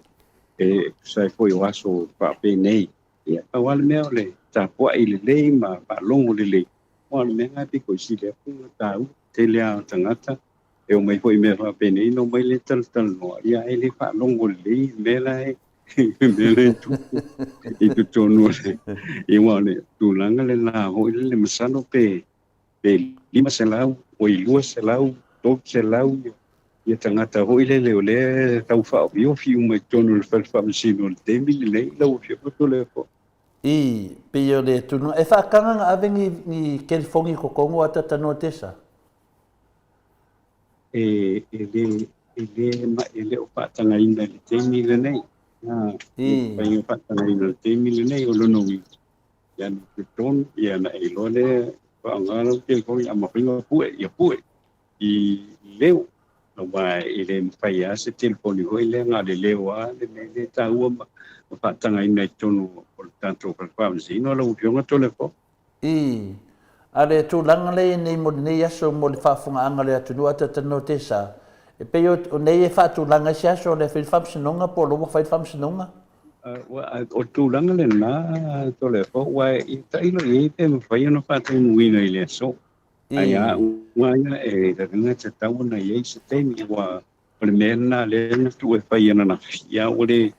e tusa ai foi o aso faapenei. Ia, pau lava le mea o le tapuai lelei ma faalogo lelei, aua o le mea lena e pito i sili atu ona taua. Tele lava o tagata e omai foi i mea faapenei ona omai lea talatalanoa, ia ae le faalogo lelei i le mea la e mea la e tupu i totonu o le... Ia aua o le tulaga lena foi lele masalo pe Pe 500, oi 200, 300 ia tagata foi lele o lea e tau faaofiofi uma i totonu o le fale faamasino i le taimi lenei lau Afioga Toleafoa. I, pei o le tulaga, e faataga ona ave ni, ni telefoni i totonu a tatanoa tesa? E, e le, e le, ma, e le o faatagaina i le taimi lenei. Ah, e mafai ona faatagaina i le taimi lenei o lona uiga, ia na totonu, ia na e iloa lea faaaoga lau telefoni a mafai ona pue, ia pue i leo. Aua e le mafai lava se telefoni foi lea na o le leo lava le mea lea e taua ma faatagaina i totonu o le tatou fale faamasino lau Afioga Toleafoa. Ii, A le tulaga lea i nei mo lenei aso mo le faafofogaaga o le atunuu a Tatanoa Tesa, e pei o nei e faatulaga ai se aso o le fai le faamasinoga po o lo ua fai le faamasinoga? O le tulaga lena Toleafoa, ua e tailo i ai pe mafai ona faataunuuina i le aso. Ae a ua ia e lagona tatau ona i ai se taimi, ua o le mea lena lea na tuu e fai ananafi, ia ua le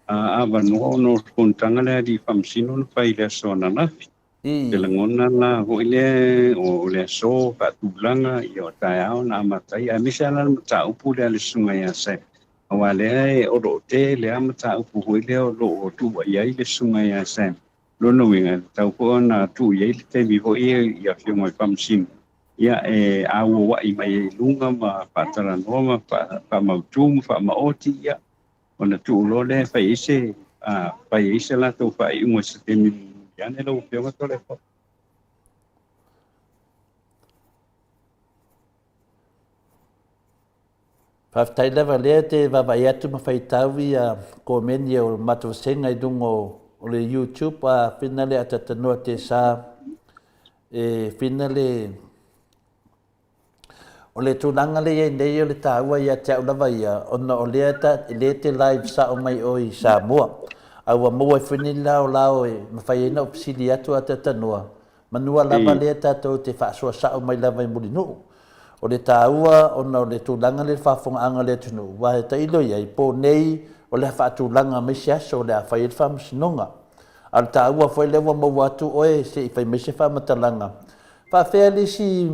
avanoa ona o le fonotaga lea a alii faamasino na fai i le aso ananafi. Se lagona la foi lea o le aso faatulaga, ia o taeao na amata ai, aemaise lava la le mataupu lea a le susuga ia Sam, aua lea o lo o tele lava mataupu foi lea o lo o tuuai ai le susuga ia Sam. Lona uiga, e tatau foi ona tuu i ai le taimi foi i afioga i faamasino, ia e auauai mai ai i luga ma faatalanoa ma faamautu ma faamaoti, ia ona tuu loa lea e fai ai se fai ai se latou faaiuga i se taimi mulimuli ane lau Afioga Toleafoa. Faafetai lava lea te vaavaai atu ma faitau ia komeni o matou vasega i luga o le YouTube a whina le atatanoa te sa e whina le O le tulaga lea i ai nei o le taua ia te au lava ia, ona o lea ta, lea te live sao mai oe i Samoa. A ua maua ai foi ni laolao e mafai ai ona ou fesili atu a talanoa, manua lava lea tatou te faasoa sao mai lava i Mulinuu. O le taua ona o le tulaga lea i le faafofogaaga a le atunuu, aua e tailo i ai, po nei o le a faatulaga mai se aso o le a fai ai le faamasinoga. A o le taua foi lea ua maua atu oe se i fai mai se faamatalaga Faafefea le isi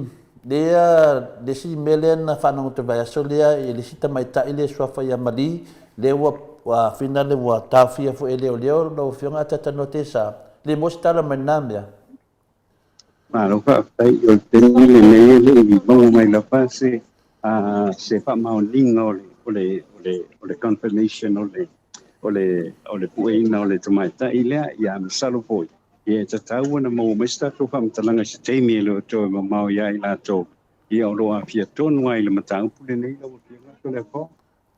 lea, le isi mea lea na faanagoto i le vaiaso lea i le isi tamaitai lea e suafa ia Mali, lea ua, ua finale ua taofia foi e leoleo lau Afioga Atatanoa Tesa, le maua se tala mai lena mea? Malo faafetai. O le taimi lenei e le i maua mai lava se se faamaoniga o le o le o le o le confirmation o le o le o le pueina o le tamaitai lea, ia masalo foi Ia e tatau ona maua mai se tatou faamatalaga i se taimi e le o toe mamao ia i latou, ia o lo o aafia tonu lava i le mataupu lenei lau Afioga Toleafoa.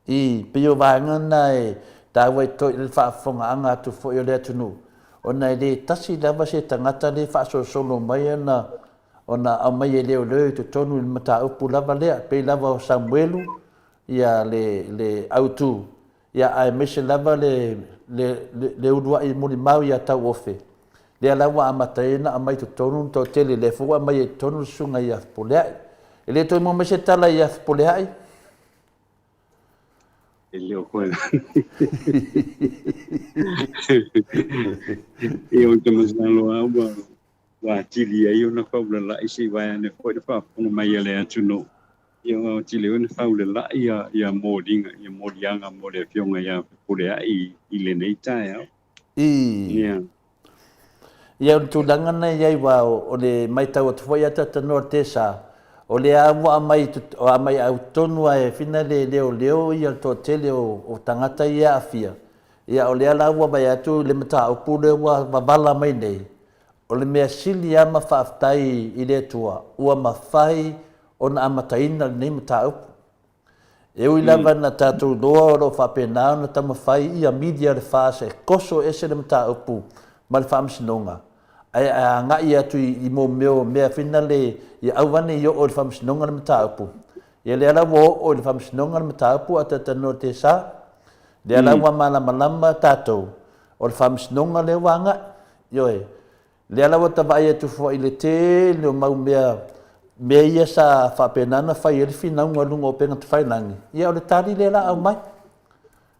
Ii, Pei o vaega na e taua i toi le faafofogaaga atu foi o le atunuu, ona e le tasi lava se tagata le faasolosolo mai ona ona aumai e leoleo i totonu i le mataupu lava lea, pei lava o Samuelu ia le le autu Ia aemaise lava le, le, le, le uluai molimau ia Tauofe, lea la ua amata ai ona aumai i totonu le toatele, lea foi ua aumai ai i totonu le susuga ia Fepuleai. E le toe maua mai se tala ia Fepuleai? E le o koe. E o te masalo a ua, ua atili ai ona faulalai se i vae ane foi le faafofoga mai a le atunuu. Ia ua atili ai ona faulalai ia, ia moliga, ia moliaga mo le afioga ia Fepuleai i lenei taeao. Ia. Ia o le tulaga na i ai aua o le maitau atu foi ia Tatanoa Tesa, o lea ua aumai aumai au tonu lava e fina le leoleo ia le toatele o tagata ia e aafia. Ia o lea la ua vaai atu i le mataupu lea ua vavala mai nei, o le mea sili lava ma faafetai i le Atua ua mafai ona amataina lenei mataupu. E ui lava ina tatou iloa o lo o faapena ona taumafai ia media le FAST e toso ese le mataupu ma le faamasinoga, ae a agai atu i mo mea o mea finale ia aua ne i oo i le faamasinoga le mataupu, ia lea la ua oo i le faamasinoga le mataupu a Tatanoa Tesa, lea la ua malamalama tatou o le faamasinoga lea ua agai. Ioe. Lea la ua ta vaai atu foi i le tele o mau mea, mea ia sa faapena ona fai ai le finauga i luga o upega tafailagi, ia o le tali lea la aumai.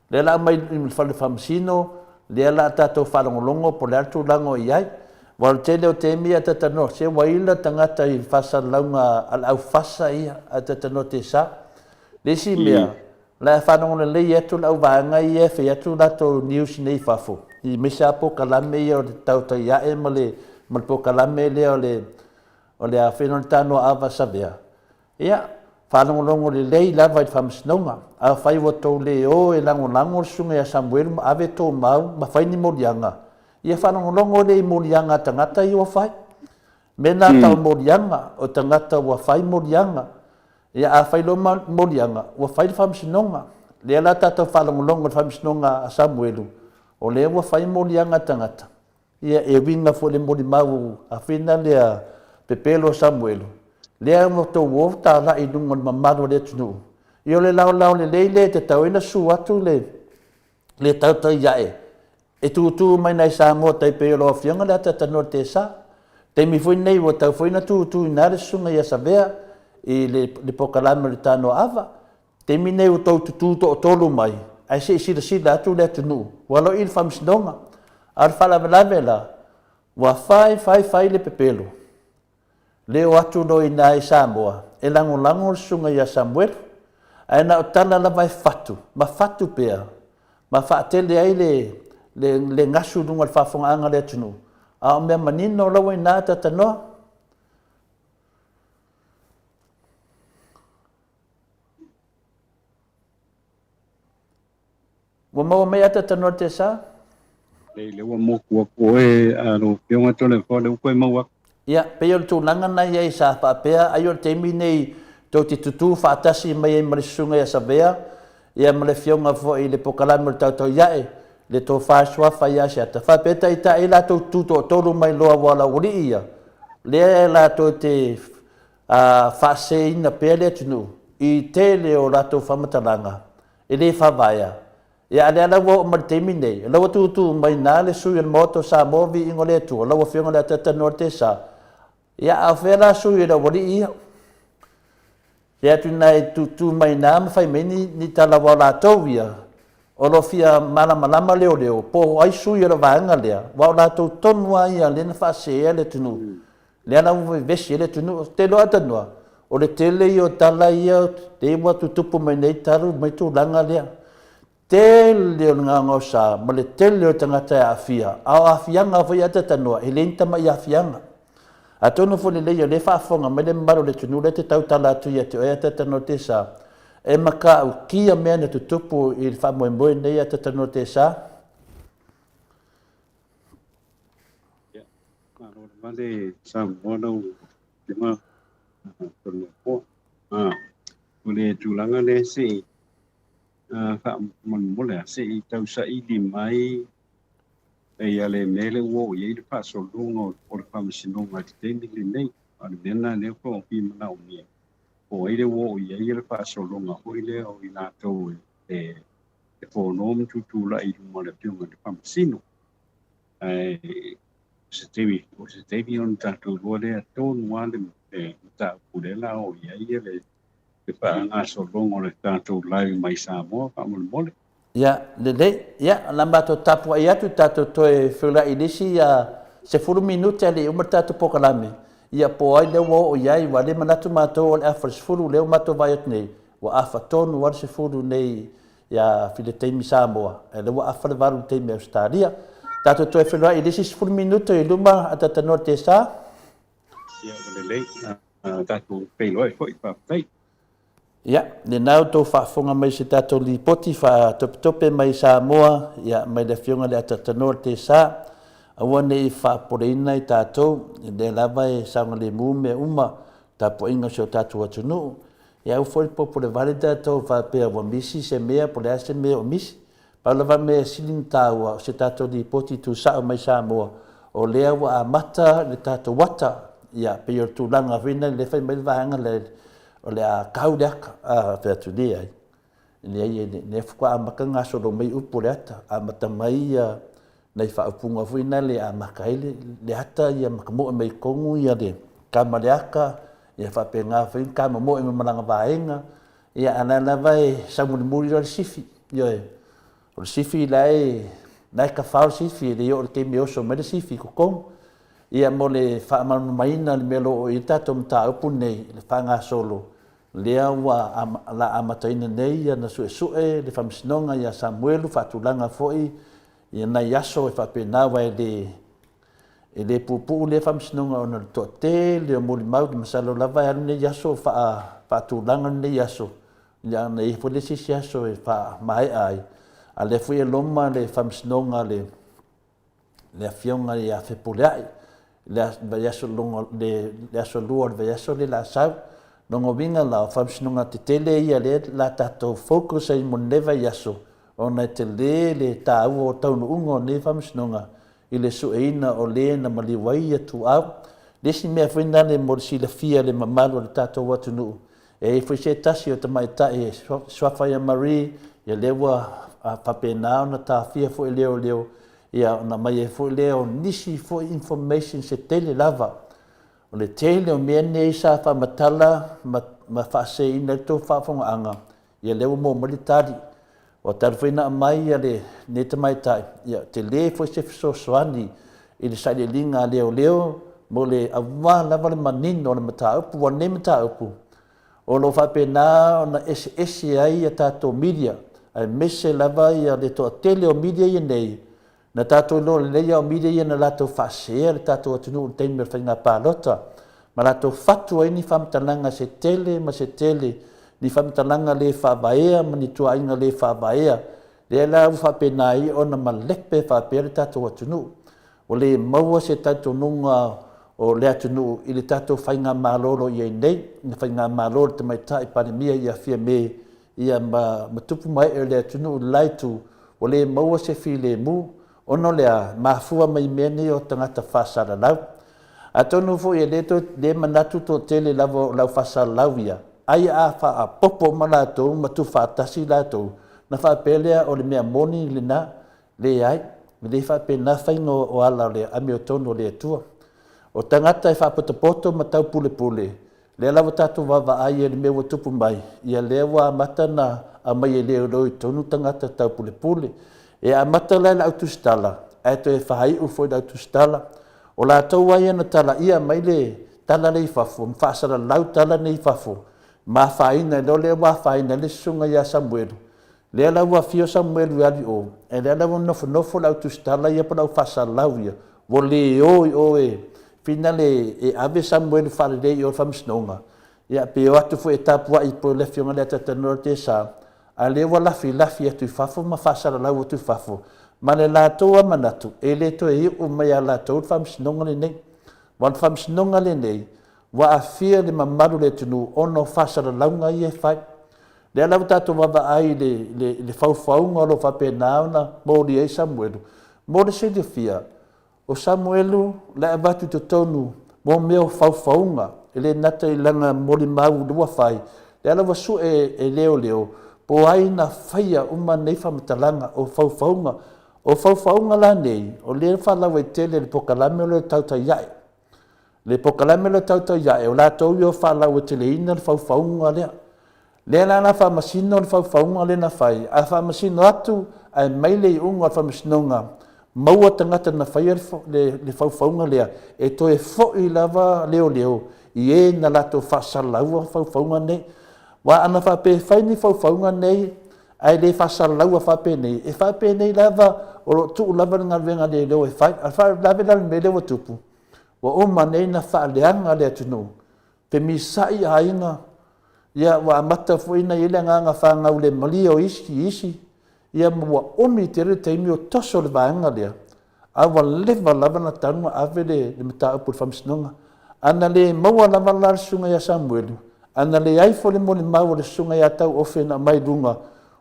Lea la aumai i le fale faamasino, lea la tatou faalogologo po o le a le tulaga o i ai. Aua o le tele o taimi a talanoa, se ua ila tagata i faasalalauga a le aufasa ia a talanoa tesa. Le isi mea, o le a faalogo lelei atu le auvaega ia e fai atu latou news nei i fafo, aemaise lava polokalame ia o le tautai ae ma le polokalame lea o le o le a fai ona tanoa ava Savea. Ia, faalogologo lelei lava i le Faamasinoga. Afai ua tou le o e lagolago le Susuga ia Samuelu ma ave tou mau ma fai ni moliaga, ia faalogologo lea i moliaga a tagata ia ua fai. Mea na tau moliaga, o tagata ua fai moliaga. Ia a fai loa moliaga, ua fai le Faamasinoga. Lea la tatou faalogologo i le Faamasinoga a Samuelu, o lea ua fai moliaga a tagata. Ia, e uiga foi i le molimau a Fina lea pepelo o Samuelu, lea ua outou o talai i luga o le mamalu o le atunuu. Ia o le laolao lelei lea e tatau ai ona susu atu le le tautai ae e tutu mai nai Samoa tai pei o lau Afioga le Atatanoa Tesa. Taimi foi nei ua tatau foi ona tutu i ina le Susuga ia Savea i le polokalame o le Tanoa Ava. Taimi nei ua tou tutu toatolu mai, ae se i silasila atu le atunuu, ua alo i le faamasinoga. A o le faalavelave la, ua fai fai fai le pepelo, le o atu loa i ina i Samoa e lagolago le susuga ia Samuelu. Ae na o tala lava e fatu ma fatu pea ma faatele ai le, le, le gasu i luga o le faafofogaaga a le atunuu. A o mea manino la ua i ina Tatanoa. Ua maua mai ata tanoa te sa? Lei lea ua moku atu oe a lau Afioga Toleafoa lea ua toe maua atu. Ia, pei o le tulaga na i ai sa faapea ai o le taimi nei tou te tutū faatasi mai ai ma le Susuga ia Savea, ia ma le Afioga foi i le Pokalame o le Tautauiae, le Tofa Suafa ia Asiata, faapea taitai latou tutū toatolu mai loa aua o le aualii ia, lea latou te a faaseseina pea le atunuu i tele o latou faamatalaga e le faavaea. Ia a lea la ua oo mai le taimi nei, o la ua tutu mai ina le sui o le Maota o Samoa viiga o le Atua, lau Afioga i le Atatanoa le Tesa. Ia a o fea la sui o le aualii ia? Se atu ina e tutu mai ina ma fai mai ni, ni tala aua o latou ia, o lo o fia malamalama leoleo po o ai sui o le vaega lea, aua o latou tonu lava ia lea na faaseseina le atunuu. Lea la ua vevesi ai le atunuu. Ou te iloa Tanoa, o le tele ia o tala ia lea ua tutupu mai nei talu mai tulaga lea. Tele o le gaogaosa ma le tele o tagata e aafia, a o aafiaga foi a Tanoa, e le ni tamai aafiaga. Atonu foi lelei o lea e faafofoga mai le mamalu o le atunuu lea e te tautala atu ia te oe Tanoa Tesa, e matautia mea na tutupu i le faamoemoe nei a Tanoa Tesa. Ia, malo lava le saunoa lau Afioga Toleafoa. O le tulaga lea se i faamolemole lava, se i tau saili mai ia le mea lea ua oo i ai le faasologa o le faamasinoga i le taimi lenei. A o le mea lena lea ua fia manaomia, po o ai lea ua oo i ai le faasologa foi lea o i latou e fono ma tutulai i luma o le Afioga i le Faamasino. Ae o se taimi, o se taimi ona tatou iloa lea tonu lava le mataupu lea la oo i ai le faagasologa o le tatou live mai Samoa faamolemole. Ia, lelei. Ia, o le a matou tapuai atu tatou toe feiloai i le isi 10 minute ae le i uma le tatou polokalame. Ia, po o ai lea ua oo i ai, aua o lea e manatu matou o le afa i le 10 lea ua matou vaai atu nei, ua afa tonu lava le 10 nei ia i le taimi Samoa, a o lea ua afa le 8 i le taimi Ausetalia. Tatou toe feiloai i le isi 10 minute i luma Atatanoa Tesa. Ia, ua lelei. Tatou feiloai foi, faafetai. Ia, lena ua outou faafofoga mai i se tatou lipoti faatopetope mai Samoa, ia, mai le Afioga i le Atatanoa Tesa. Aua ne i faapopoleina i tatou, o lea lava e saogalemu mea uma, tapuaiga a si o tatou atunuu. Ia aua foi le popolevale tatou faapea ua misi se mea po o le a se mea o misi. Pau lava mea e sili ona taua o se tatou lipoti tuusao mai Samoa o lea ua amata le tatou ata. Ia pei o le tulaga foi lena lea fai mai le vaega lea o le a kau le ata. A fai atu leai. Leai lea faatoa amata gasolo mai upu o le ata. Amata mai ia nai faaupuga foi na le amata ai le ata ia matamoe mai totonu ia le kama le ata, ia faapena foi ona tamamoe ma lana vaega, ia a o la lava e saumulimuli loa le sifi, ioe. O le sifi la e, la e tafao le sifi, e le i oo i le taimi e oso mai le sifi i totonu. Ia mo le faamalamalamaina o le mea o lo o i ai le tatou mataupu lenei i le faagasolo, lea ua la amataina nei ona suesue le Faamasinoga ia Samuelu faatulaga foi ia nai aso e faapena aua e le e le puupuu lea faamasinoga ona o le toatele o molimau, masalo lava e alu lenei aso o faatulaga lenei aso, ia ona i ai foi lea o se isi aso e faamaea ai. A o lea foi e loma le faamasinoga a le le Afioga ia Fepuleai le vaiaso le aso Lua o le vaiaso lea o le a sau. Lona uiga la, o faamasinoga tetele ia lea o le a tatou focus ai mo lenei vaiaso ona e tele le taua o taunuuga o nei faamasinoga i le sueina o le na maliu ai Ituau. Le isi mea foi lena mo le silafia e le mamalu o le tatou atunuu, e i ai foi se tasi o tamaitai e suafa ia Marie, ia lea ua faapena ona taofia foi e leoleo, ia ona aumai ai foi lea o nisi foi information se tele lava. O le tele o mea nei sa faamatala ma faaseseina ai le tou faafofogaaga, ia lea ua maua mai le tali. Ua talu foi ona aumai lenei tamaitai, ia tele foi se fesoasoani i le sailiiliga a leoleo mo le aua lava le manino o le mataupu. Aua o lenei mataupu, o lo o faapena ona eseese ai a tatou media, aemaise lava le toatele o media ia nei, Na tatou iloa lelei lava o media ia na latou faaseseina le tatou atunuu i le taimi o le faiga palota, ma latou fatu ai ni faamatalaga se tele ma se tele, ni faamatalaga le faavaea ma ni tuuaiga le faavaea, lea la ua faapena ai ona malepe faapea le tatou atunuu. Ua le maua se talitonuga o le atunuu i le tatou faigamalo o lo o i ai nei, le faigamalo a le Tamaitai Palemia ia Fiame ia ma tupu ma ee o le atunuu i le la itu, ua le maua se filemu, ona o le a? Mafua mai mea nei o tagata faasalalau. Atonu foi e le toe le manatu toatele lava o le au faasalalau ia, ai a faaopoopo uma latou ma tuufaatasi latou, ona faapea lea o le mea moni lena. Leai, e le faapena faiga o ala o le amiotonu a le Atua. O tagata e faapotopoto ma taupulepule, lea la ua tatou vaavaai i le mea ua tupu mai, ia lea ua amata ona aumai e leoleo i totonu tagata taupulepule. E amata la i le au tusitala, ae toe faaiu foi i le au tusitala. O latou lava ia na talaia mai le tala lea i fafo ma faasalalau tala nei i fafo ma afaina ai loa lea ua afaina ai le susuga ia Samuelu, Lea la ua afio Samuelu e alu i o, ae lea la ua nofonofo le au tusitala ia po o le au faasalalau ia, ua le o i o e finale e ave Samuelu faalelei i o i le faamasinoga, ia pe o atu foi e tapuai po o le afioga i le Atatan Tesa, a o lea ua lafilafi atu i fafo ma faasalalau atu i fafo, ma le latou lava manatu, e le toe iu mai ia latou le faamasinoga lenei. Aua o le faamasinoga lenei, ua aafia le mamalu o le atunuu ona o faasalalauga ia e fai. Lea la ua tatou vaavaai i le, le, le faufauga o lo o faapena ona molia ai Samuelu. Mo le silafia, o Samuelu la e avatu i totonu mo mea o faufauga, e le gata i lana molimau ua fai, lea la ua sue e leoleo po o ai na faia uma nei faamatalaga o faufauga. O faufauga la nei, o lea e faalauaitele i le polokalame o le Tautai Ae. Le polokalame lea o Tautai Ae, o latou ia o faalauaiteleina le faufauga lea. Lea la na faamasino le faufauga lea na fai, a faamasino atu ae aumai le iuga o le faamasinoga, maua tagata na faia le faufauga lea, e toe foi lava leoleo i e na latou faasalalaua faufauga nei. Aua ana faapea e fai ni faufauga nei ae le faasalalaua faapenei, e faapenei lava o lo o tuu lava le galuega a leoleo e fai. A o le faalavelave la o le mea lea ua tupu, Ua uma nei ona faaleaga le atunuu, femisa'i aiga, ia ua amata foi ona i ai le agaga fagaulemalie o isi i isi, ia ma ua umi tele le taimi o toso le vaega lea, a ua leva lava ona talu ona ave le mataupu i le Faamasinoga. A na le maua lava la le Susuga ia Samuelu, a na leai foi le molimau a le Susuga ia Tauofe na aumai i luga,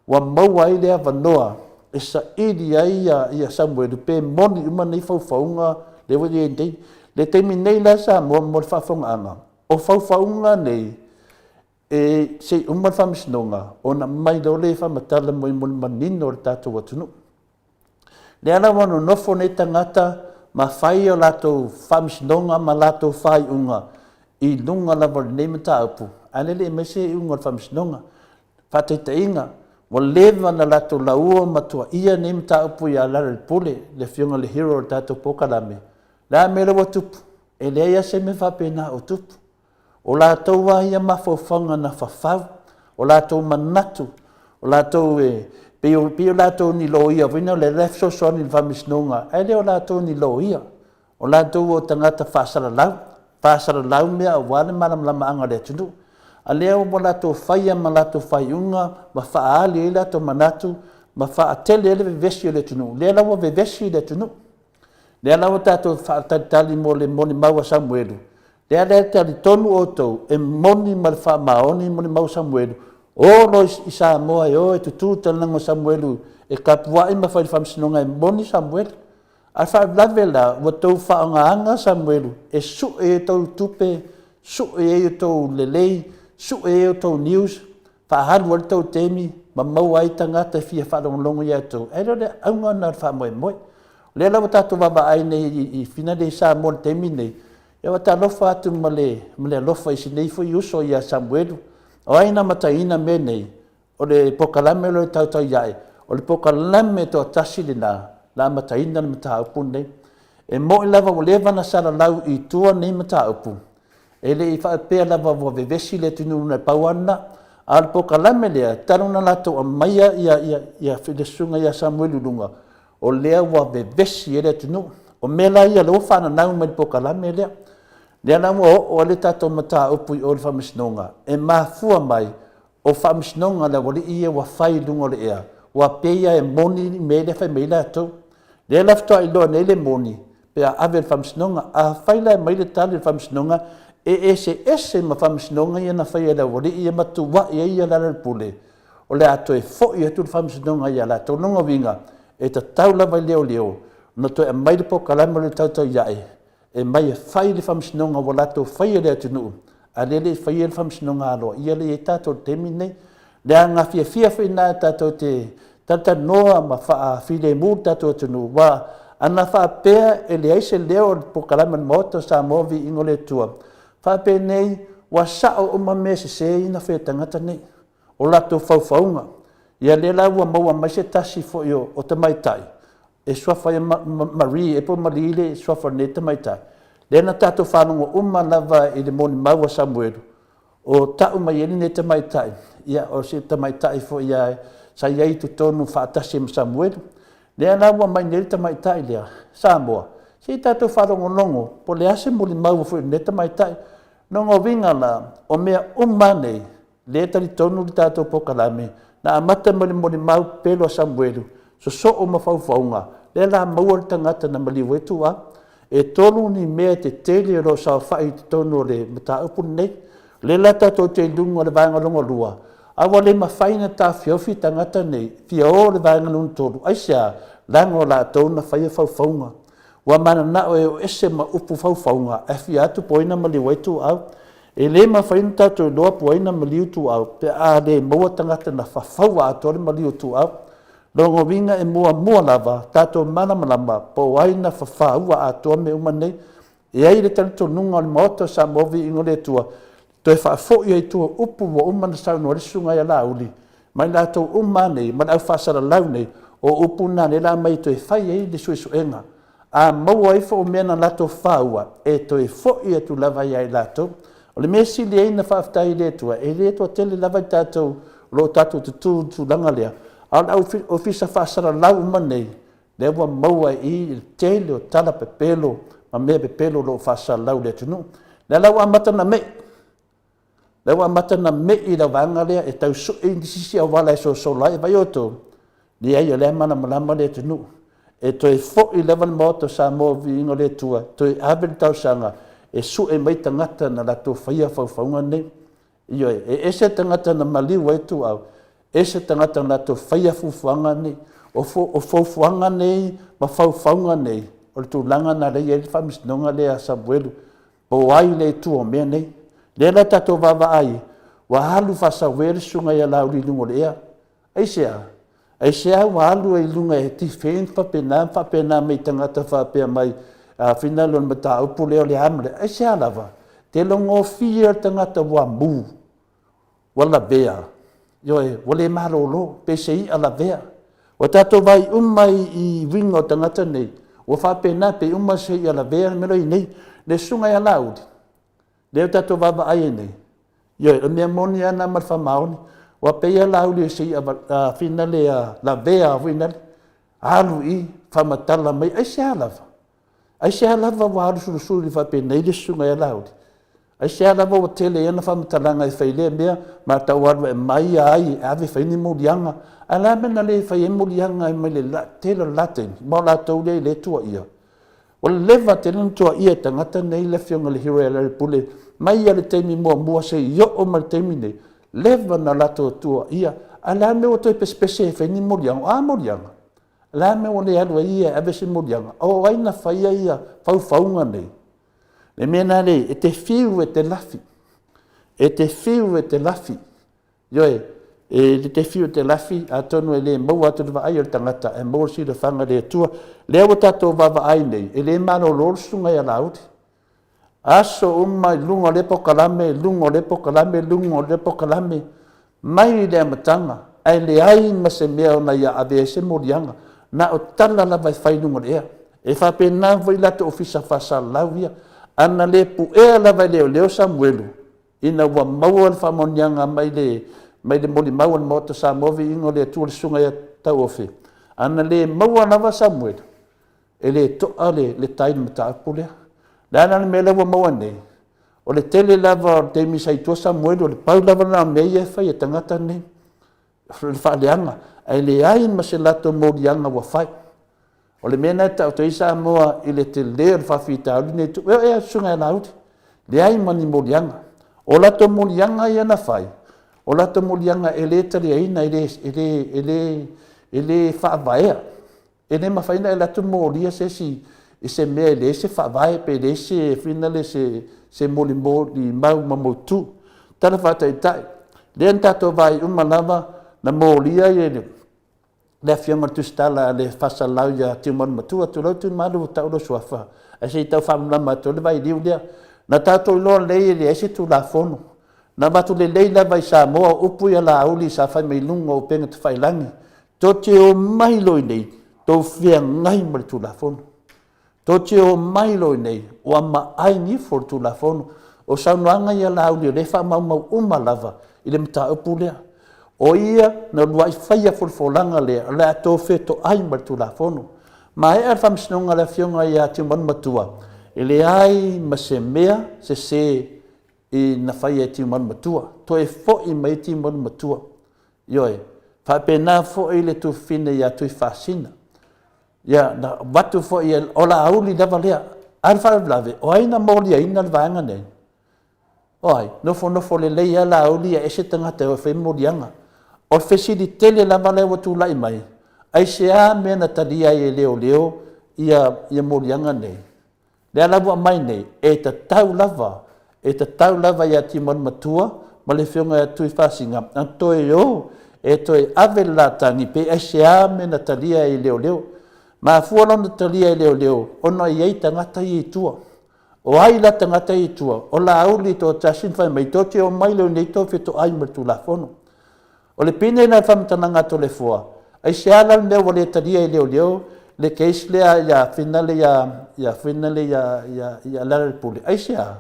ua maua ai le avanoa e saili ai ia Samuelu pe moni uma nei faufauga lea ua i ai nei. Le taimi nei la Samoa mo le faafofogaaga, o faufauga nei e se i uma le faamasinoga ona aumai loa lea e faamatala mai mo le manino o le tatou atunuu. Lea la ua nonofo nei tagata ma fai a latou faamasinoga ma latou faaiuga i luga lava o lenei mataupu, ae le i aumai se iuga o le faamasinoga. Faataitaiga, ua leva ona latou laua ma tuuaia lenei mataupu ia Lealailepule, le afioga i le hero o le tatou polokalame. Le a mea lea ua tupu? E leai lava se mea faapena o tupu. O latou lava ia mafaufauga na fafau, o latou manatu, o latou e pei o, pei o latou ni loia foi na lea e fesoasoani i le faamasinoga, ae le o latou ni loia. O latou o tagata faasalalau, faasalalau mea aua le malamalamaaga o le atunuu. A lea ua latou faia ma latou faaiuga ma faaali ai latou manatu ma faatele ai le vevesi o le atunuu. Lea la ua vevesi le atunuu. Lea la ua tatou faatalitali mo le molimau a Samuelu. Lea la e talitonu outou e moni ma le faamaoni le molimau a Samuelu, o loa i Samoa e o e tutu i le talaga o Samuelu e tapuai ma fai i le faamasinoga e moni Samuelu. A o le faalavelave la, ua outou faaaogaina Samuelu e sue ai a outou tupe, sue ai outou lelei, sue ai outou news, faaalu ai le tou taimi ma maua ai tagata e fia faalogologo ia outou. Ae le o le auga lena o le faamoemoe. O lea la ua tatou vaavaai nei i finale i Samoa i le taimi lenei, ia ua talofa atu ma le, ma le alofa i si nei foi uso ia Samuelu. O ai na amataina mea nei? O le polokalame lea o le Tautai Ae, o le polokalame toatasi lena na amataina le mataupu lenei. E moni lava ua leva ona salalau i tua nei mataupu, e le i faapea lava ua vevesi le atunuu na pau lava lena. A o le polokalame lea, talu ona latou aumaia le susuga ia Samuelu i luga, o lea ua vevesi ai le atunuu. O mea la ia o lea ua faananau mai i le polokalame lea. Lea la ua oo ai le tatou mataupu i o i le Faamasinoga, e mafua mai o faamasinoga a le aualii ia ua fai i luga o le ea, ua pei lava e moni le mea lea e fai mai ai latou. Lea la faatoa iloa nei le moni pe a ave i le faamasinoga. Afai la e aumai le tali a le faamasinoga e eseese ma faamasinoga ia na faia e le aualii ia ma tuuai ai Lealailepule, o le a toe foi atu le faamasinoga ia latou. O lona uiga, e tatau lava i leoleo ona toe aumai le polokalame o le Tautai Ae e mai e fai le faamasinoga ua latou faia i le atunuu, a o lea e le i faia le faamasinoga aloaia lea e i ai tatou i le taimi lenei. Leaga fiafia foi lena tatou te talatalanoa ma faafilemu le tatou atunuu, aua ana faapea e leai se leo o le polokalame a le Maota o Samoa Viiga o le Atua, faapenei ua sao uma mea sese ia na faia e tagata nei, o latou faufauga. Ia lea la ua maua mai se tasi foi o tamaitai e suafa ai Marie ea po o Marie le suafa o lenei tamaitai, lea na tatou faalogo uma lava i le molimau a Samuelu, o tau mai ai lenei tamaitai, ia o se tamaitai foi ia sa i ai i totonu faatasi ma Samuelu. Lea la ua aumai nei le tamaitai lea, Samoa, se i tatou faalogologo po o le a se molimau foi o lenei tamaitai. Lona uiga la, o mea uma lava nei, lea e talitonu le tatou polokalame, na amata mai le molimau pepelo a Samuelu, sosoo ma faufauga, lea la maua le tagata na maliu ai Tuua. E tolu ni mea tetele o lo o saofai i totonu o le mataupu lenei. O lea la tatou te i luga o le vaega lona lua, a ua le mafai ona taofiofi tagata nei, fia o i le vaega lona tolu. Aisea? Leaga o latou na faia faufauga. Ua mananao e o ese ma upu faufauga ae fia atu po o ai na maliu ai Tuuau. E le mafai ona tatou iloa po o ai na maliu Tuuau pe a le maua tagata na fafaua atoa le maliu o Tuuau. Lona uiga e muamua lava tatou malamalama po o ai na fafaua atoa mea uma nei. E i ai le talitonuga o le Maota o Samoa Viiga o le Atua, toe faafoi ai i tua upu ua uma ona saunoa ai le Susuga ia Laauli ma i latou uma lava nei ma le au faasalalau nei, o upu na lea o le a aumai e toe fai ai le suesuega. A maua ifo o mea na latou faua, e toe foi atu lava ia i latou. O le mea sili ai ona faafetai i le Atua, e le toatele lava i tatou o lo o tatou tutu i le tulaga lea, a o le au ofisa faasalalau uma nei, lea ua maua i i le tele o tala pepelo ma mea pepelo o lo o faasalalau i le atunuu. O lea la ua amata ona mei, lea ua amata ona mei le vaega lea e tau sue nisi auala e sosolo ai. Vaai outou, leai o lea e malamalama le atunuu. E toe foi lava le Maota o Samoa viiga o le Atua, toe ave le talosaga e sue mai tagata na latou faia faufauga nei. Ioe, e ese tagata na maliu ai Tuau, ese tagata na latou faia fuafuaga nei. O, o fuafuaga nei ma faufauga nei, o le tulaga na lea e i ai le faamasinoga lea a Samuelu, po o ai le itu o mea nei. Lea la tatou vaavaai, ua alu faasauea le susuga ia Laauli i luga o le ea. Aisea? Aisea ua alu ai i luga e defend faapena ma faapena mai tagata faapea mai a finale o le mataupu lea o le a ma le aisea lava? Te logofie le tagata ua mu, ua lavea, ioe, ua le malolo, pei se i'a lavea. Ua tatou vaai uma i uiga o tagata nei. Ua faapena pe uma se i lavea le mea lea nei. Le susuga ia Laauli, lea ua tatou vaavaai ai nei, ioe, o le mea moni lava lena ma le faamaoni. Ua pei lava Laauli se i finale lavea foi lale, alu i i, faamatala mai, aisea lava? Aisea lava ua alu sulusulu faapenei le susuga ia Laauli? Aisea lava ua tele ai ana faamatalaga e fai lea mea, ma tau alu e aumai ai e ave e fai ni moliaga. Ae o le a le mea na le fai ai moliaga mai le tele o le la taimi, ma o latou lea e le tuuaia. Ua leva tele ona tuuaia e tagata nei le Afioga i le Hero ia Lealailepule mai lava i le taimi muamua seia oo mai i le taimi nei, leva ona latou tuuaia. Ae o le a le mea ua toe pesepese ai e fai ni moliaga? O a moliaga? O le a le mea ua le alu ai ia e ave se moliaga? O ai na faia ia faufauga nei? Le mea lena e te fiu e te lafi, e te fiu e te lafi, ioe, e te fiu e te lafi, atonu e le maua atu i le vaai a le tagata, ae maua le silafaga i le Atua. Lea ua tatou vaavaai nei, e le malolo le susuga ia Laauli. Aso uma i luga o lea polokalame, i luga o lea polokalame, i luga o lea polokalame, mai le amataga, ae leai ma se mea na ia ave ai se moliaga, na o tala lava e fai i luga o le ea. E faapena foi latou ofisa faasalalau ia. A na le puea lava e leoleo Samuelu, ina ua maua le faamaoniaga mai le mai le molimau a le Maota Samoa, viiga o le Atua, le susuga ia Tauofe, a na le maua lava Samuelu, e le to'a le tai i le mataupu lea. O le a la le mea lea ua maua nei? O le tele lava o le taimi sa i tua Samuelu, o le pau lava lena o mea ia e fai e tagata nei, o le faaleaga, ae leai ma se latou moliaga ua fai. O le mea lena e taoto ai Samoa i le tele o le faafitauli lenei e tupu. E oo i le susuga ia Laauli, leai ma ni moliaga. O latou moliaga ia na fai, o latou moliaga e le taliaina, e le faavaea. E le mafai ona e alu atu molia se isi i se mea e leai se faavae pe leai se foi lea se molimau maumautu. Tala faataitai, lea na tatou vaai uma lava na molia le Afioga i le Tusitala a le Faasalalau ia Tiumalu Matua, tulou Tiumalu ua tau lou suafa, ae se i tau faamalamalama atu le vailiu lea. Na tatou iloa lelei e leai se Tulafono. Na avatu lelei lava i Samoa o upu ia Laauli sa fai mai luga o upega tafailagi, tou te omai loa i inei, tou feagai ma le Tulafono. Tou te omai loa i inei, ua maai ifo le Tulafono. O saunoaga ia a Laauli o lea e faamaumau uma lava i le mataupu lea. O ia na uluai faia folafolaga lea, o le a tou fetoai ma le Tulafono. Maea le faamasinoga a le Afioga ia Tiumalu Matua, e leai ma se mea sese i na faia e Tiumalu Matua. Toe foi mai Tiumalu Matua. Ioe, faapena foi le tuafafine ia Tuifaasina. Ia, na avatu foi e, o Laauli lava lea. A o le faalavelave, o ai na moliaina le vaega nei? O ai? Nofonofo lelei lava Laauli ae ese tagata e o e fai moliaga. O le fesili tele lava lea ua tulai mai, aisea mea na talia ai e leoleo ia moliaga nei? Lea la ua aumai nei, e tatau lava, e tatau lava ia Tiumalu Matua ma le Afioga ia Tuifaasina ona toe o e toe ave le latagi pe aisea mea na talia ai e leoleo. Mafua la ona talia e leoleo ona e i ai tagata ia i tua. O ai la tagata ia i tua? O Laauli toatasi na fai mai, tou te omai loa nei tou fetoai ma le Tulafono. O le pine lena i le faamatalaga a Toleafoa, aisea la le mea ua le talia e leoleo le case lea ia finale ia ia finale ia ia ia Lealailepule? Aisea?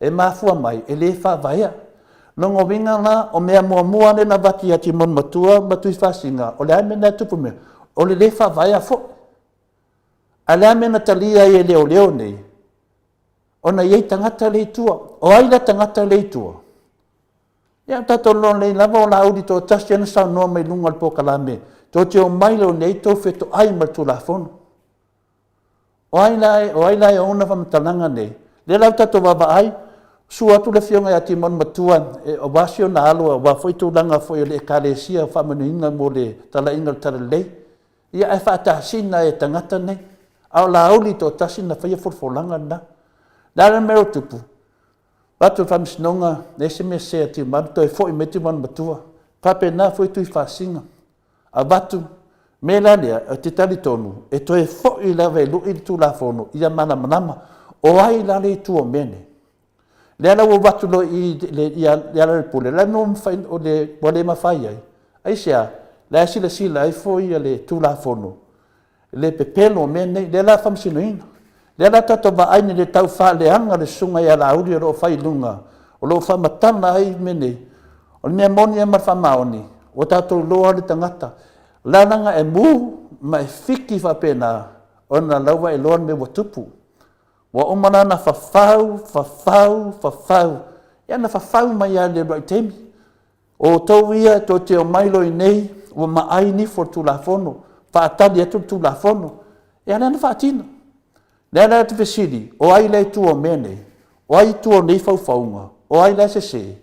E mafua mai e le faavaea. Lona uiga la, o mea muamua lea na avatu ia Timoni Matua ma Tuifaasina, o le a le mea na tupu mai? O le le faavaea foi. A o le a le mea na talia ai e leoleo nei? Ona e i ai tagata lea i tua. O ai la tagata lea i tua? Ia, o tatou iloa lelei lava o Laauli toatasi lea na saunoa mai i luga o le polokalame, tou te omai loa nei tou fetoai ma le Tulafono. O ai la e, o ai la e ona faamatalaga nei? Lea la ua tatou vaavaai, susu atu le Afioga ia Timoni Matua aua si ona alo, aua foi tulaga foi o le Ekalesia faamanuiaina mo le talaiga o le Talalelei. Ia, ae faatasina e tagata nei. A o Laauli toatasi na faia folafolaga lena. O le a la le mea ua tupu? Avatu i le faamasinoga, leai se mea sese a Tiumalu, toe foi mai Tiumalu matua. Faapena foi Tuifaasina. Avatu, mea la lea, ou te talitonu, e toe foi lava e lui le Tulafono ia malamalama. O ai la le itu o mea nei? Lea la ua avatu loa i i ia Lealailepule, o le a le mea ua mafai, ua le mafai ai? Aisea? La e silasila ai foi le Tulafono. Le pepelo o mea nei, lea la faamasinoina. Lea la tatou vaai nei i le tau faaleaga le susuga ia Laauli o lo o fai i luga, o lo o faamatala ai mea nei. O le mea moni lava ma le faamaoni, ua tatou iloa le tagata. O le a leaga e mu ma e fiki faapena, ona o la ua e iloa le mea ua tupu. Ua uma la ona fafau, fafau, fafau, ia na fafau mai lava i le uluai taimi. O outou ia tou te omai loa i inei ua maai nifo o le Tulafono, faatali atu le Tulafono. Ia lea na faatino. O lea la ou te fesili, o ai la e i tua o mea nei? O ai i tua o nei faufauga? O ai la e sese? O le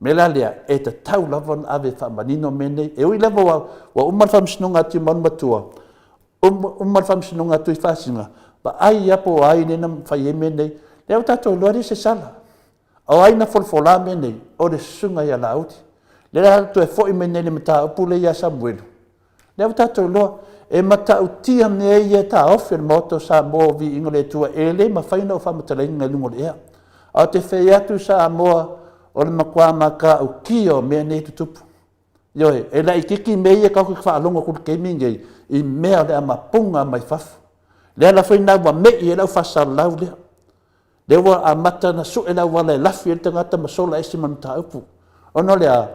mea la lea, e tatau lava ona ave e faamanino mea nei. E ui lava ua uma le faamasinoga a Tiumalu Matua, uma le faamasinoga a Tuifaasisina, vaai lava po o ai lea na fai ai mea nei. Lea ua tatou iloa e leai se sala. O ai na folafola mea nei? O le susuga ia Laauli. Lea la toe foi mai nei le mataupu lea ia Samuelu. Lea ua tatou iloa, e matautia mea ia e taofi e le Maota o Samoa o Viiga o le Atua, e le mafai ona ou faamatalaina i luga o le ea. Ae ou te fai atu Samoa, o le matua matautia o mea nei e tutupu. Ioe, e laitiiti mea ia tatou te faalogo atu i le taimi lenei i mea o le a mapuga mai fafo. O le ala foi lena ua mei ai lau faasalalau lea. Lea ua amata ona sue le auala e lafi ai le tagata ma sola ese ma le mataupu. Ona o le a?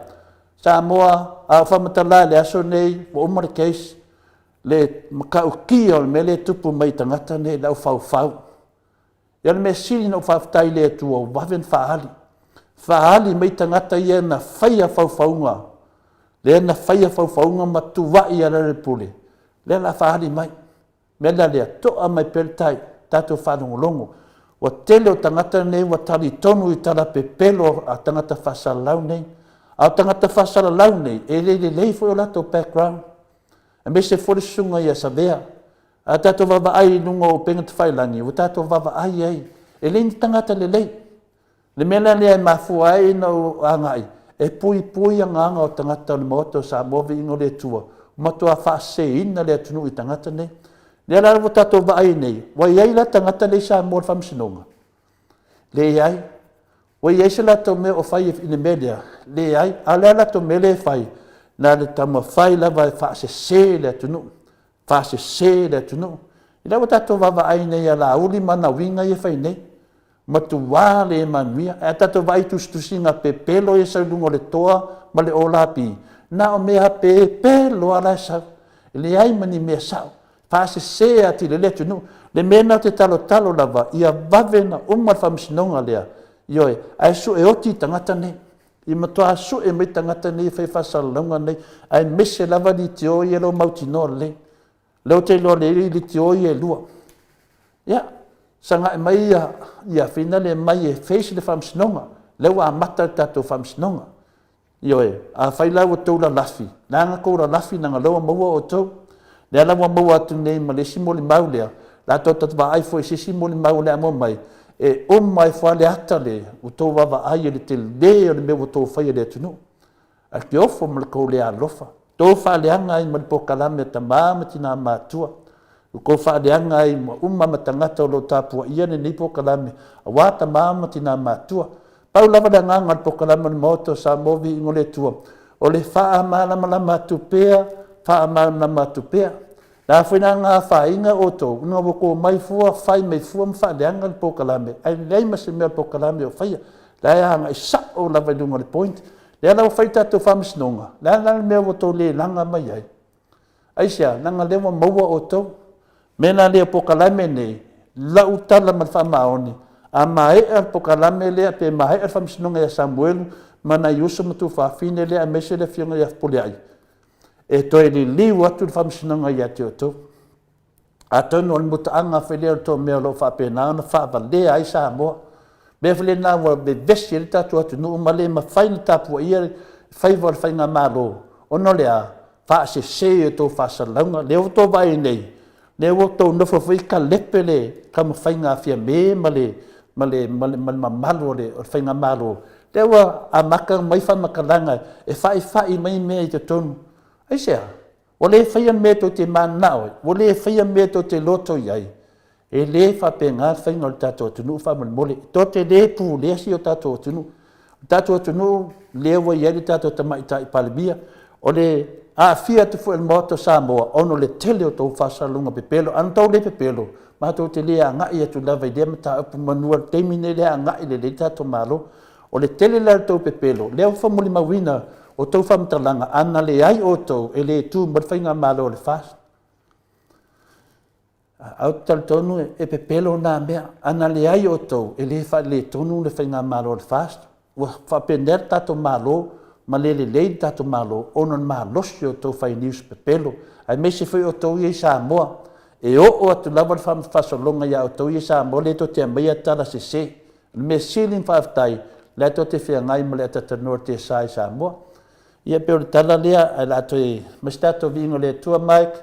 Samoa, a ou faamatala i le aso lenei, ua uma le case, le matautia o le mea lea e tupu mai i tagata nei, le aufaufau. Ia o le mea sili ona ou faafetai i le Atua ua vave ona faaali. Faaali mai tagata ia na faia faufauga, lea na faia faufauga ma tuai ia Lealailepule, lea o le a faaali mai. Mea la lea, to'a mai pea le tai, tatou faalogologo. Ua tele o tagata nei ua talitonu i tala pepelo a tagata faasalalau nei. A o tagata faasalalau nei, e le lelei foi o latou background, aemaise foi le susuga ia Savea. A tatou vaavaai i luga o upega tafailagi, ua tatou vaavaai ai, e le ni tagata lelei. Le mea la lea e mafua ai ona ou agai e puipui agaga o tagata o le Maota o Samoa, viiga o le Atua, ua matua faaseseina le atunuu i tagata nei. Lea la ua tatou vaai nei, ua i ai la tagata nei i Samoa i le Faamasinoga? Leai. Ua i ai se latou mea o fai i le mea lea? Leai. A o le a le latou mea lea e fai? Na o le taumafai lava e faasese le atunuu. Faasese le atunuu. O lea ua tatou vaavaai nei ia Laauli ma ana uiga ia e fai nei. Matua le manuia. Ae a tatou vaai i tusitusiga pepelo ia e sau i luga o le toa ma le olapi, na o mea pepelo lava la e sau. E leai ma ni mea sao. Faasese atili ai le atunuu. Le mea lena ou te talotalo lava, ia vave ona uma le faamasinoga lea, ioe, ae sue oti tagata nei. Ia matua sue mai tagata nei e fai faasalalauga nei, aemaise lava litio ia e le o mautinoa lelei. Lea ou te iloa lelei litio ia e lua. Ia, sagai mai ia, ia fina le mai e face le faamasinoga. Lea ua amata le tatou faamasinoga. Ioe, afai la ua tou lalafi, leaga tou lalafi leaga lea ua maua outou. Lea la ua maua atu nei ma le isi molimau lea, la tou vaai foi i se isi molimau o le a maua mai, e uma ifo lava le ata lea ua outou vaavaai i le tele o le mea ua outou faia i le atunuu. Ae te ofo ma le tou le alofa, tou faaleaga ai ma le polokalame a tama ma tina matutua, ua tou faaleaga ai ma uma ma tagata o lo o tapuaia lenei polokalame aua tama ma tina matutua. Pau lava le agaga o le polokalame o le Maota o Samoa Viiga o le Atua, o le faamalamalama atu pea, faamalamalama atu pea. Le a foi la na afaina outou, ina ua outou omai fua, fai mai fua ma faaleaga le polokalame, ae leai ma se mea o le polokalame o faia. La e agai sao lava i luga o le point. Lea la ua fai le tatou faamasinoga, le a la le mea ua outou le laga mai ai? Aisea? Leaga lea ua maua outou. Mea la lea o polokalame nei, lau tala ma le faamaoni, a maea le polokalame lea pe maea le faamasinoga ia Samuelu ma nai uso ma tuafafine lea aemaise le afioga ia Fepuleai, e toe liliu atu le faamasinoga ia te outou. Atonu o le mutaaga foi lea o le tou mea o lo o faapena ona faavalea ai Samoa. Mea foi lena ua vevesi ai le tatou atunuu ma le mafai ona tapuaia le faiva o le faigamalo, ona o le a? Faasese i a outou faasalalauga. Lea ua outou vaai nei, lea ua outou nofo foi kalepe le taumafaiga a Fiame ma le ma le ma le ma le mamalu o le faigamalo, lea ua amata ona aumai faamatalaga e faifai mai mea i totonu. Aisea? Ua le faia mea tou te mananao ai, ua le faia mea tou te loto i ai. E le faapena le faiga o le tatou atunuu faamolemole. Tou te le pulea si o tatou atunuu. O le tatou atunuu lea ua i ai le tatou tamaitai Palemia, o le aafia atu foi i le Maota o Samoa ona o le tele o tou faasalalauga pepelo. A na tou le pepelo, matou te le agai atu lava i lea mataupu manu o le taimi lenei lea e agai lelei le tatou Malo. O le tele la o le tou pepelo, lea ua molimauina o tou faamatalaga, a na leai outou, e le tu mai le Faigamalo a le FAST. Ae ou te talitonu e pepelo na mea. A na leai outou, e le faaletonu le Faigamalo a le FAST. Ua faapenea le tatou Malo ma le lelei le tatou Malo ona o le malosi o tou fai news pepelo, aemaise foi outou ia i Samoa. E oo atu lava le faasologa ia outou ia i Samoa lea tou te aumaia tala sese. O le mea sili ona faafetai, o la e tou te feagai ma le ataatanoa o le tiasa i Samoa. Ia pei o le tala lea, ae o le a toe aumai se tatou viiga o le Atua Mike,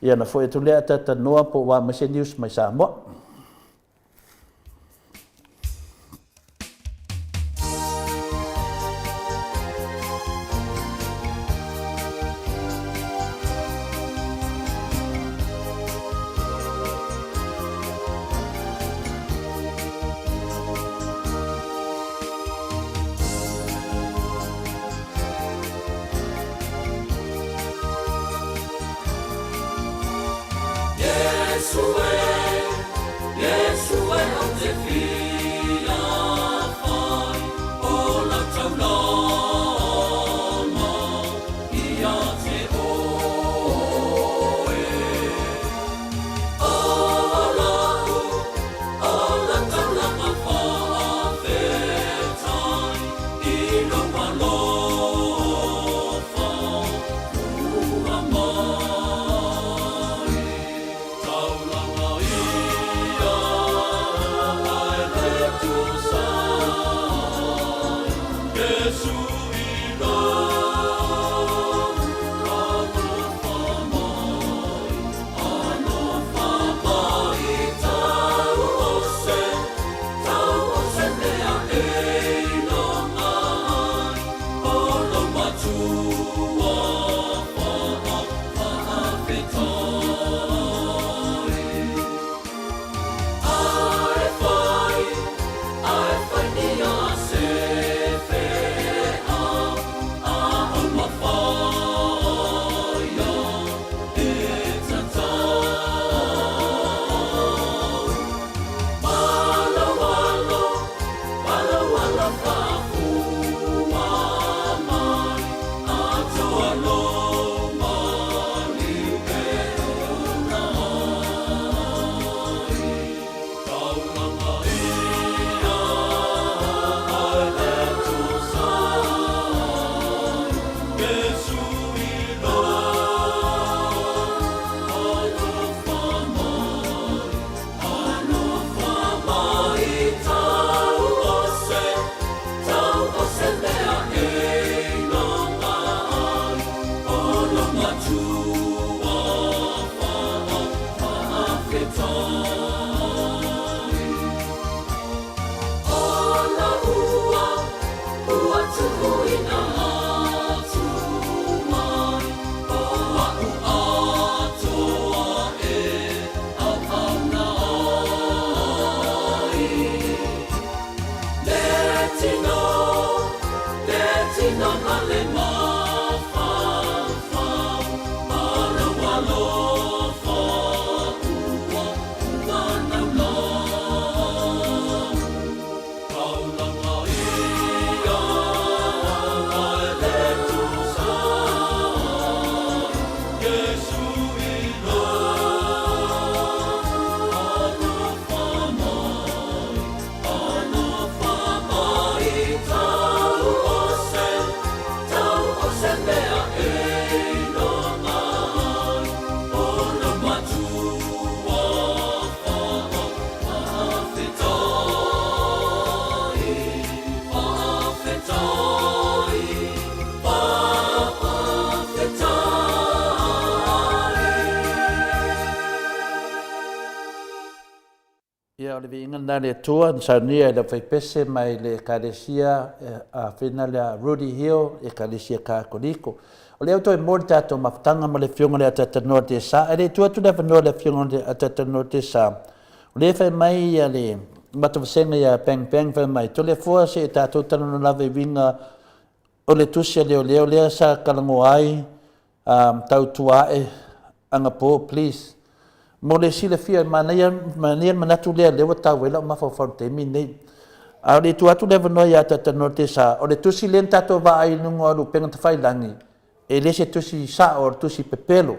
ia ona foi atu lea ataatanoa po ua aumai se news mai Samoa. Ia, o le viiga lena i le Atua na saunia e le aufaipese mai le Ekalesia Afena lea Rudy Hill, Ekalesia Katoliko. O lea ua toe moe le tatou mafutaga ma le Afioga i le Atatanoa Desa. Ae le i tuu atu le avanoa i le Afioga i le Atatanoa Desa, o lea e fai mai le matavasega ia Bang Bang fai mai, Toleafoa se i tatou talanoa lava i uiga o le tusi a leoleo lea sa talanoa ai. Um, tautua ae anapo please. Mo le silafia, manaia, manaia le manatu lea lea ua tau ai lau mafaufau i le taimi lenei. A o le tuu atu le avanoa ia Tatanoa Tesa, o le tusi lea na tatou vaai i luga o Lupega Tafailagi, e le se tusi sao, o le tusi pepelo.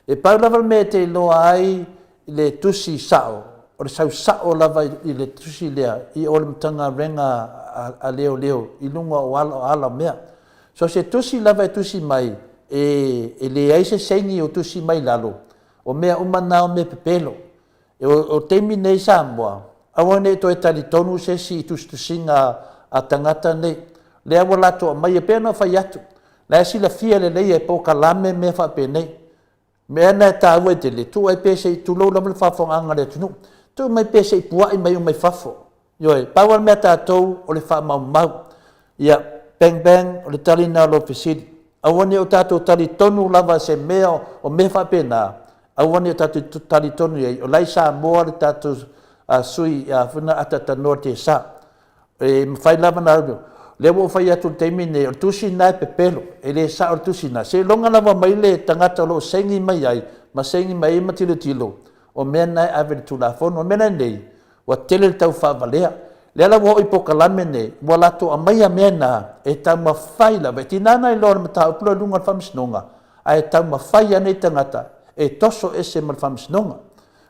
E pau lava le mea e te iloa ai le tusi sao, o le sau sao lava i le tusi lea i o le Matagaluega a Leoleo i luga o ala o ala o mea. So se tusi lava e tusi mai, e, e leai se saini o tusi mai lalo, o mea uma na o mea pepelo. E o, o taimi nei i Samoa, aua ne i toe talitonu se isi i tusitusiga a tagata nei. Lea ua latou aumaia, e pei ona fai atu, la e silafia lelei e polokalame mea faapenei. Mea na e taua ai tele, tuu ai pea se i tulou lava le faafofogaaga a le atunuu. Tuu mai pea se i puai mai uma i fafo. Ioe, pau lava le mea a tatou o le faamaumau. Ia, bang bang, o le tali lena o lou fesili. Aua ne i o tatou talitonu lava i se mea o mea faapena, aua ne i o tatou talitonu i ai, o la e i Samoa le tatou sui ataatanoa tesa. E mafai lava ona alu. Lea ua ou fai atu i le taimi lenei, o le tusi lena e pepelo, e le sao le tusi lena. Seiloga lava mai le tagata o lo o saini mai ai, ma saini mai ai ma tilotilo, o mea na e ave i le Tulafono. O le mea la lenei, ua tele le tau faavalea. Lea la ua oo i polokalame nei, ua latou aumaia mea na e taumafai lava. E tiga ona iloa le mataupu lea i luga o le Faamasinoga, ae taumafai lava nei tagata e toso ese ma le Faamasinoga.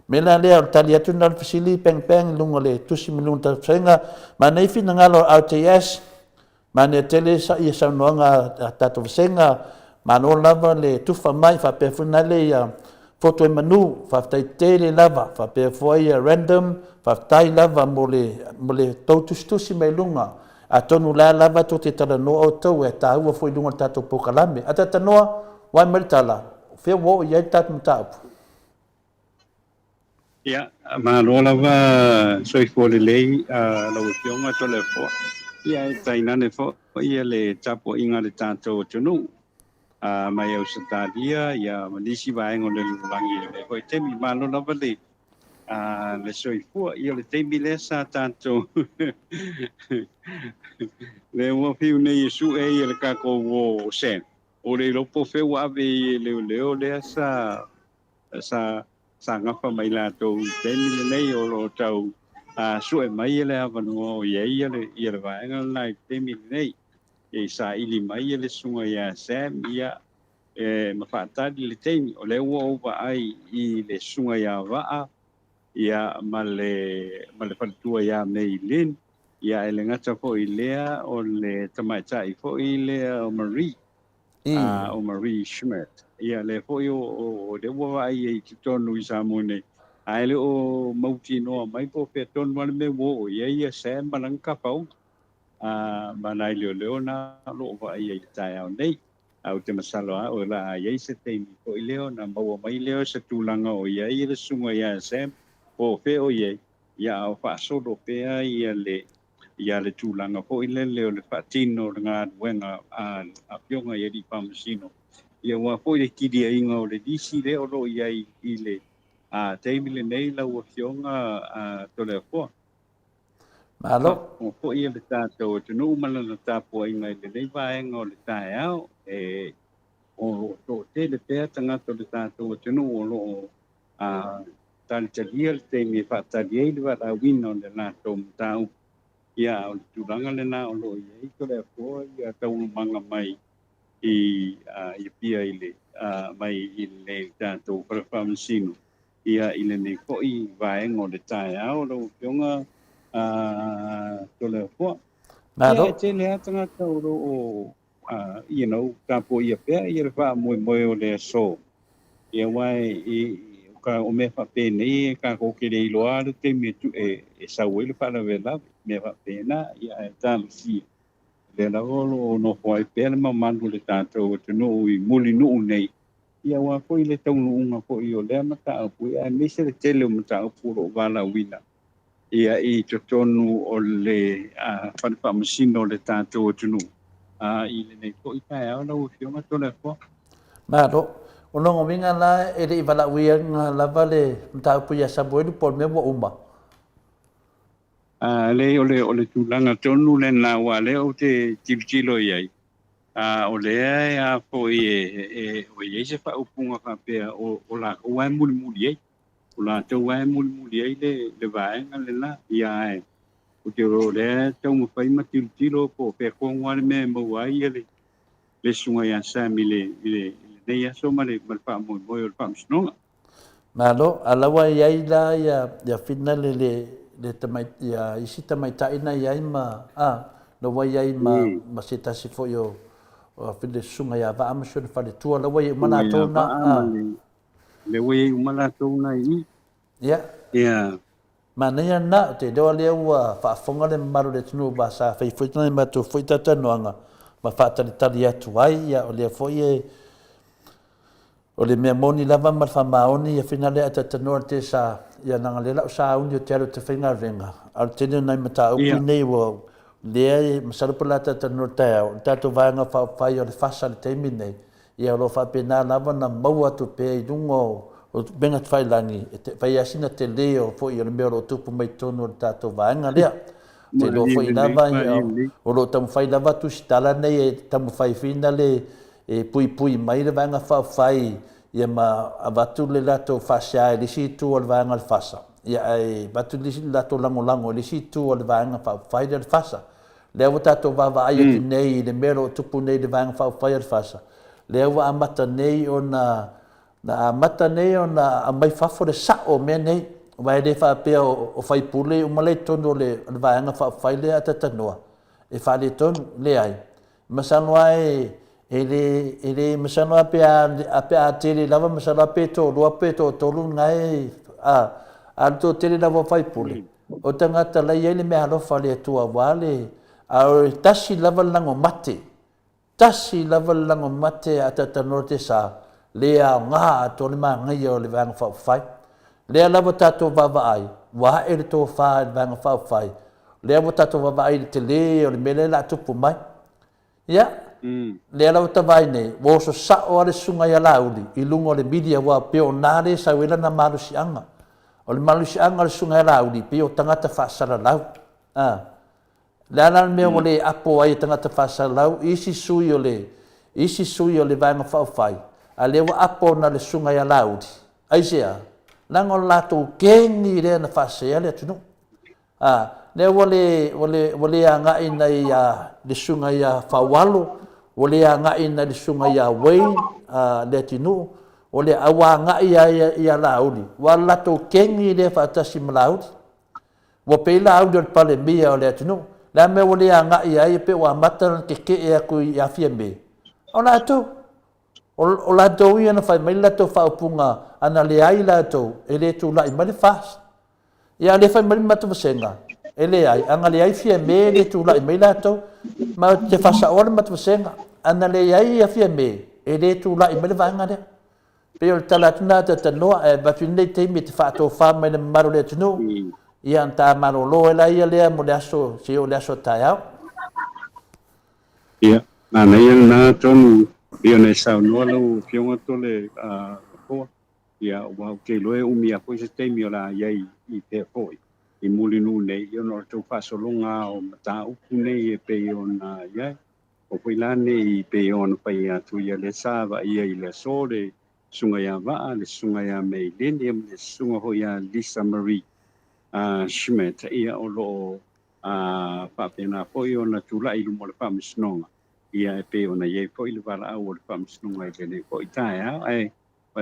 Mea la lea, o le tali atu lena o le fesili, bang bang i luga o le tusi ma luga o le tausega. Manaia finagalo o RTS, manaia tele ia saunoaga a tatou vasega, malo lava le tufa mai, faapea foi na le ia Foto e Manu, faafetai tele lava, faapea foi ia Random, faafetai lava mo le, mo le tou tusitusi mai luga. Atonu la lava tou te talanoa outou e taua foi i luga o le tatou polokalame. A talanoa, wae mai le tala, o fea ua oo i ai le tatou mataupu? Ia, malo lava soifua lelei lau Afioga Toleafoa. Ia, e tainane foi ia le tapuaiga a le tatou atunuu mai Ausetalia ia ma nisi vaega o le lalolagi i lenei foi taimi. Malo lava le le soifua. Ia, o le taimi lea sa tatou lea ua fiu nei e sue ia le tatou uo o Sam. O le iloa po o fea ua ave i e leoleo lea sa sa sa gafa mai latou i le taimi lenei o lo o tau sue mai le avanoa o i ai le ia le vaega lena i le taimi lenei. E saili mai le susuga ia Sam ia e ma faatali le taimi. O lea ua ou vaai i le susuga ia Vaa ia ma le ma le faletua ia Mei Lin ia e le gata foi i lea o le tamaitai foi lea o Marie o Marie Schmidt. Ia lea foi o lea ua vaai ai i totonu i Samoa nei, ae le o mautinoa mai po o fea tonu lava le mea ua oo i ai ia Sam ma lana tafaoga ma nai leoleo na o lo o vaai ai i le taeao nei. Ae ou te masalo lava o le a i ai se taimi foi lea ona maua mai lea o se tulaga o i ai le susuga ia Sam po o fea o i ai, ia a o faasolo pea ia le ia le tulaga foi lele o le faatino o le galuega a Afioga i Alii Faamasino, ia aua foi le kiliaina o le lisi lea o lo o i ai i le taimi lenei lau Afioga Toleafoa. Malo. Faafofoga foi le tatou atunuu ma lana tapuaiga i lenei vaega o le taeao, e o lo o toatele pea tagata o le tatou atunuu o lo o talitalia le taimi e faatali ai le valaauina o le latou mataupu. Ia, a o le tulaga lena o lo o i ai Toleafoa ia taualumaga mai i Apia i le mai i le tatou fale faamasino ia i lenei foi vaega o le taeao lau Afioga Toleafoa. Malo. Ia, e tele lava tagata o lo o you know, tapuaia pea ia le faamoemoe o le aso. Ia aua e, o mea faapenei e tatou te le iloa le taimi e, e sau ai le faalavelave, mea faapena, ia ae talosia. Lea lava o lo o nofo ai pea le mamalu o le tatou atunuu i Mulinuu nei, ia aua foi le taunuuga foi o lea mataupu, ia aemaise le tele o mataupu o lo o valaauina ia i totonu o le fale faamasino o le tatou atunuu i lenei foi taeao lau Afioga Toleafoa. Malo. O lona uiga la e le i valaauina lava le mataupu ia Samuelu po o le mea ua uma? Leai, o le tulaga tonu lena aua o lea ou te tilotilo i ai. O lea e a foi e o i ai se faaupuga faapea o lakou lava e mulimuli ai. O latou lava e mulimuli ai le vaega lena. Ia ae ou te iloa o lea e taumafai ma tilotilo po o fea tonu lava le mea e maua ai le susuga ia Sam i lenei aso ma le faamoemoe o le Faamasinoga. Malo, a la ua i ai la ia finale le le tamai ia isi tamaitai na i ai ma a la ua i ai ma ma se tasi foi o o le susuga ia Vaa ma si ona faletua la ua i ai uma latou na a le ua i ai uma latou na i i. Ia. Ia. Manaia lena, ou te iloa lea ua faafofoga le mamalu o le atunuu aua sa fai foi nai matou foi talatalanoaga ma faatalitali atu ai, ia o lea foi e O le mea moni lava ma le faamaoni ia fina lea atatanoa le tesa ia leaga lea lau sauni o te alu te faigaluega a o le tele o nai mataupu nei ua lea e masalo pe o le a talatalanoa i le taeao le tatou vaega faaupufai o le FASA i le taimi lenei ia o lo o faapena lava ona maua atu pea i luga o upega tafailagi e fai lava sina tele o foi o le mea o lo o tupu mai totonu o le tatou vaega lea. Ou te iloa foi lava o lo o taumafai lava tusitala nei e taumafai fina le e puipui mai le Vaega Faaupufai ia ma avatu le latou faasea i le isi itu o le Vaega o le FASA, ia ae avatu le latou lagolago i le isi itu o le Vaega Faaupufai lea o le FASA. Lea ua tatou vaavaai atu nei i le mea o lo o tupu nei i le Vaega Faaupufai a le FASA, lea ua amata nei ona na amata nei ona aumai fafo le sao o mea nei, aua e le faapea o faipule uma la i totonu o le Vaega Faaupufai lea a Tatanoa e faaletonu, leai. Masalo lava e, e le, e le, masalo lava pe a, pe a tele lava, masalo lava pe toalua pe toatolu lena e, a, a o le toatele lava o faipule, o tagata la e i ai le meaalofa a le Atua aua le, a o le tasi lava le lago mate, tasi lava le lago mate a Tatanoa te sa, le aoga atoa le manaia o le Vaega Faaupufai. Lea lava tatou vaavaai, ua ae le tofa i le Vaega Faaupufai, lea ua tatou vaavaai i le tele o le mea lea o le a tupu mai. Ia, lea la ua ta vaai nei, ua oso sao lava le susuga ia Laauli i luga o le media aua pei o na lea e sau ai lana malosiaga. O le malosiaga o le susuga ia Laauli, pei o tagata faasalalau. A. Le a la le mea ua le apo ai e tagata faasalalau isi sui o le isi sui o le Vaega Faaupufai, a lea ua apo na le susuga ia Laauli? Aisea? Leaga o le latou keni lea na faasea le atunuu. A, lea ua le, ua le, ua le agai nai a le susuga ia Faualo, ua le agai nai le susuga ia Wayne a Leatinuu, ua le, a ua agai lava ia Laauli, ua latou keni lea faatasi ma Laauli. Ua pei Laauli o le Palemia o le atunuu. Le a mea ua le agai ai pe ua amata ona tetee atu i Fiame? O latou. O latou ia na fai mai le latou faaupuga, ana leai latou, e le tulai mai le FAST. Ia a le fai mai le matou vasega, e leai, ana leai Fiame e le tulai mai latou. Ma ou te faasaoa le matou vasega, ana leai ia Fiame, e le tulai mai le vaega lea. Pei o le tala atu lena a Talanoa, ae avatu i lenei taimi e te faatofa mai le mamalu o le atunuu, ia ona ta malolo ai laia lea mo le aso, seia oo i le aso a taeao. Ia, manaia lena tonu pei ona e saunoa lau Afioga Tole Lafoa. Ia, aua ou te iloa e umi lava foi se taimi o le a i ai i pea foi i Mulinuu nei, ia ona o le tou faasologa lava o mataupu nei e pei ona i ai. O foi la nei pei ona fai atu ia lea sa vaaia i le aso le Susuga ia Vaa, le Susuga ia May Lin, ia ma le Susuga foi ia Lisa Marie Schmidt, ia o lo o faapena foi ona tulai i luma o le Faamasinoga, ia e pei ona i ai foi le valaau o le Faamasinoga i lenei foi taeao. Ae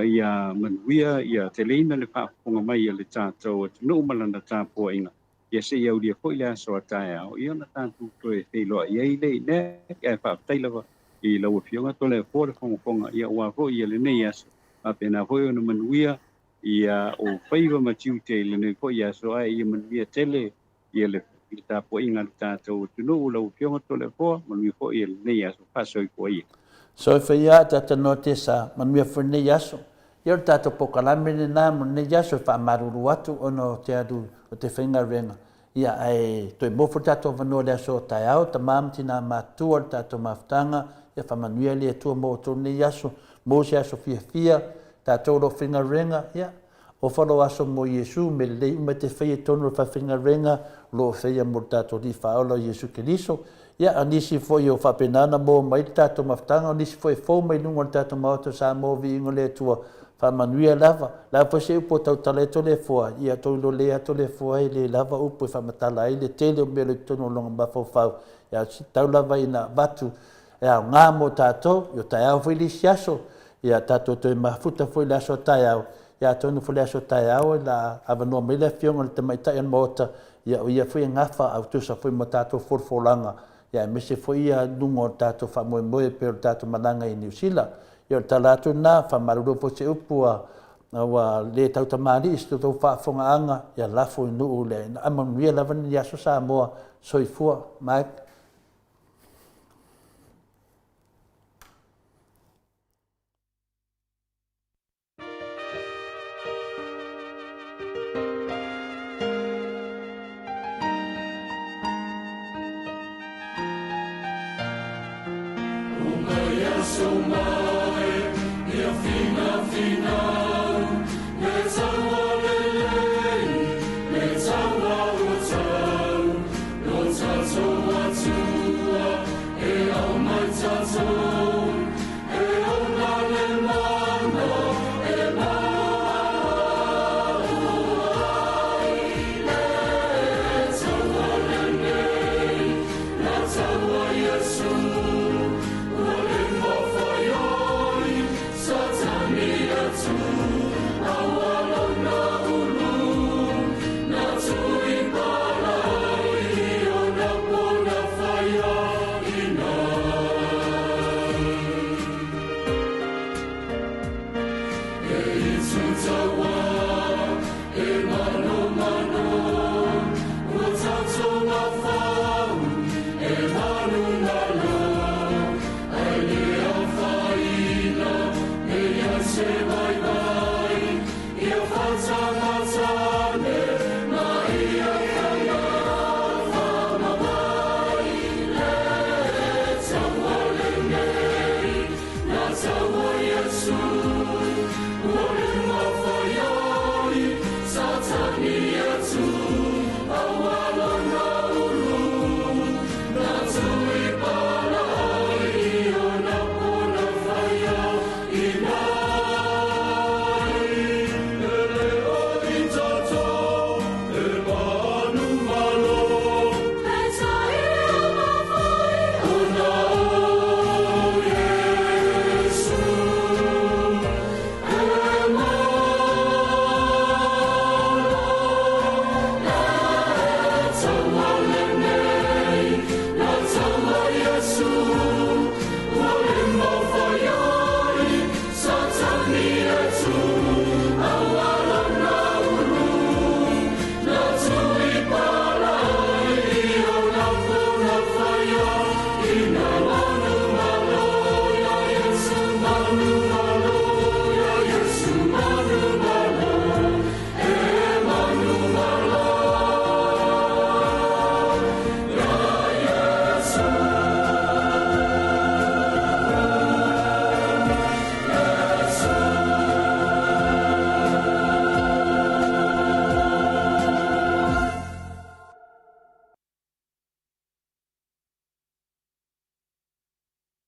ia manuia, ia teleina le faafofoga mai a le tatou atunuu ma lana tapuaiga, ia se i aulia foi le aso a taeao, ia ona tatou toe feiloai ai lea i lea. Ae faafetai lava i lau Afioga Toleafoa le Fogafoga, ia aua foi ia lenei aso, faapena foi ona manuia ia ou faiva ma tiute i lenei foi aso, ae ia manuia tele ia le tapuaiga a le tatou atunuu, lau Afioga Toleafoa, manuia foi lenei aso, faasoifua ia. Soifua ia Tata Noa Tesa, manuia foi lenei aso. Ia o le tatou polokalame lena mo lenei aso e faamalulu atu ona o te alu o te faigaluega. Ia ae toe maua foi le tatou avanoa i le aso taeao, tama ma tina matutua le tatou mafutaga, ia faamanuia le Atua mo outou lenei aso, maua se aso fiafia, tatou o lo o faigaluega, ia Ofa lou aso mo Iesu, me lelei uma e te faia i totonu o le faafaigaluega o lo o faia mo le tatou Alii Faaola o Iesu Keriso. Ia, o nisi foi o faapena ona maua mai le tatou mafutaga, o nisi foi e fou mai luga o le tatou Maota o Samoa, viiga o le Atua, faamanuia lava. O le a foi se upu o tautala ai Toleafoa, ia tou iloa lelei lava Toleafoa e le lava upu e faamatala ai le tele o mea o lo o i totonu o lona mafaufau, ia tau lava ina avatu e aoga mo tatou, ia o taeao foi le isi aso, ia tatou toe mafuta foi i le aso a taeao, ia atonu foi le aso a taeao o le a avanoa mai le Afioga i le Tamaitai o le Maota, ia o ia foi e gafa a tusa foi ma tatou folafolaga, ia aemaise foi ia luga o le tatou faamoemoe e pei o le tatou malaga i Niu Sila. Ia o le tala atu lena, faamalulu foi se upu ua ua le tautamalii i se tou faafofogaaga, ia lafo i nuu le aina. Ae manuia lava lenei aso Samoa. Soifua. Mike.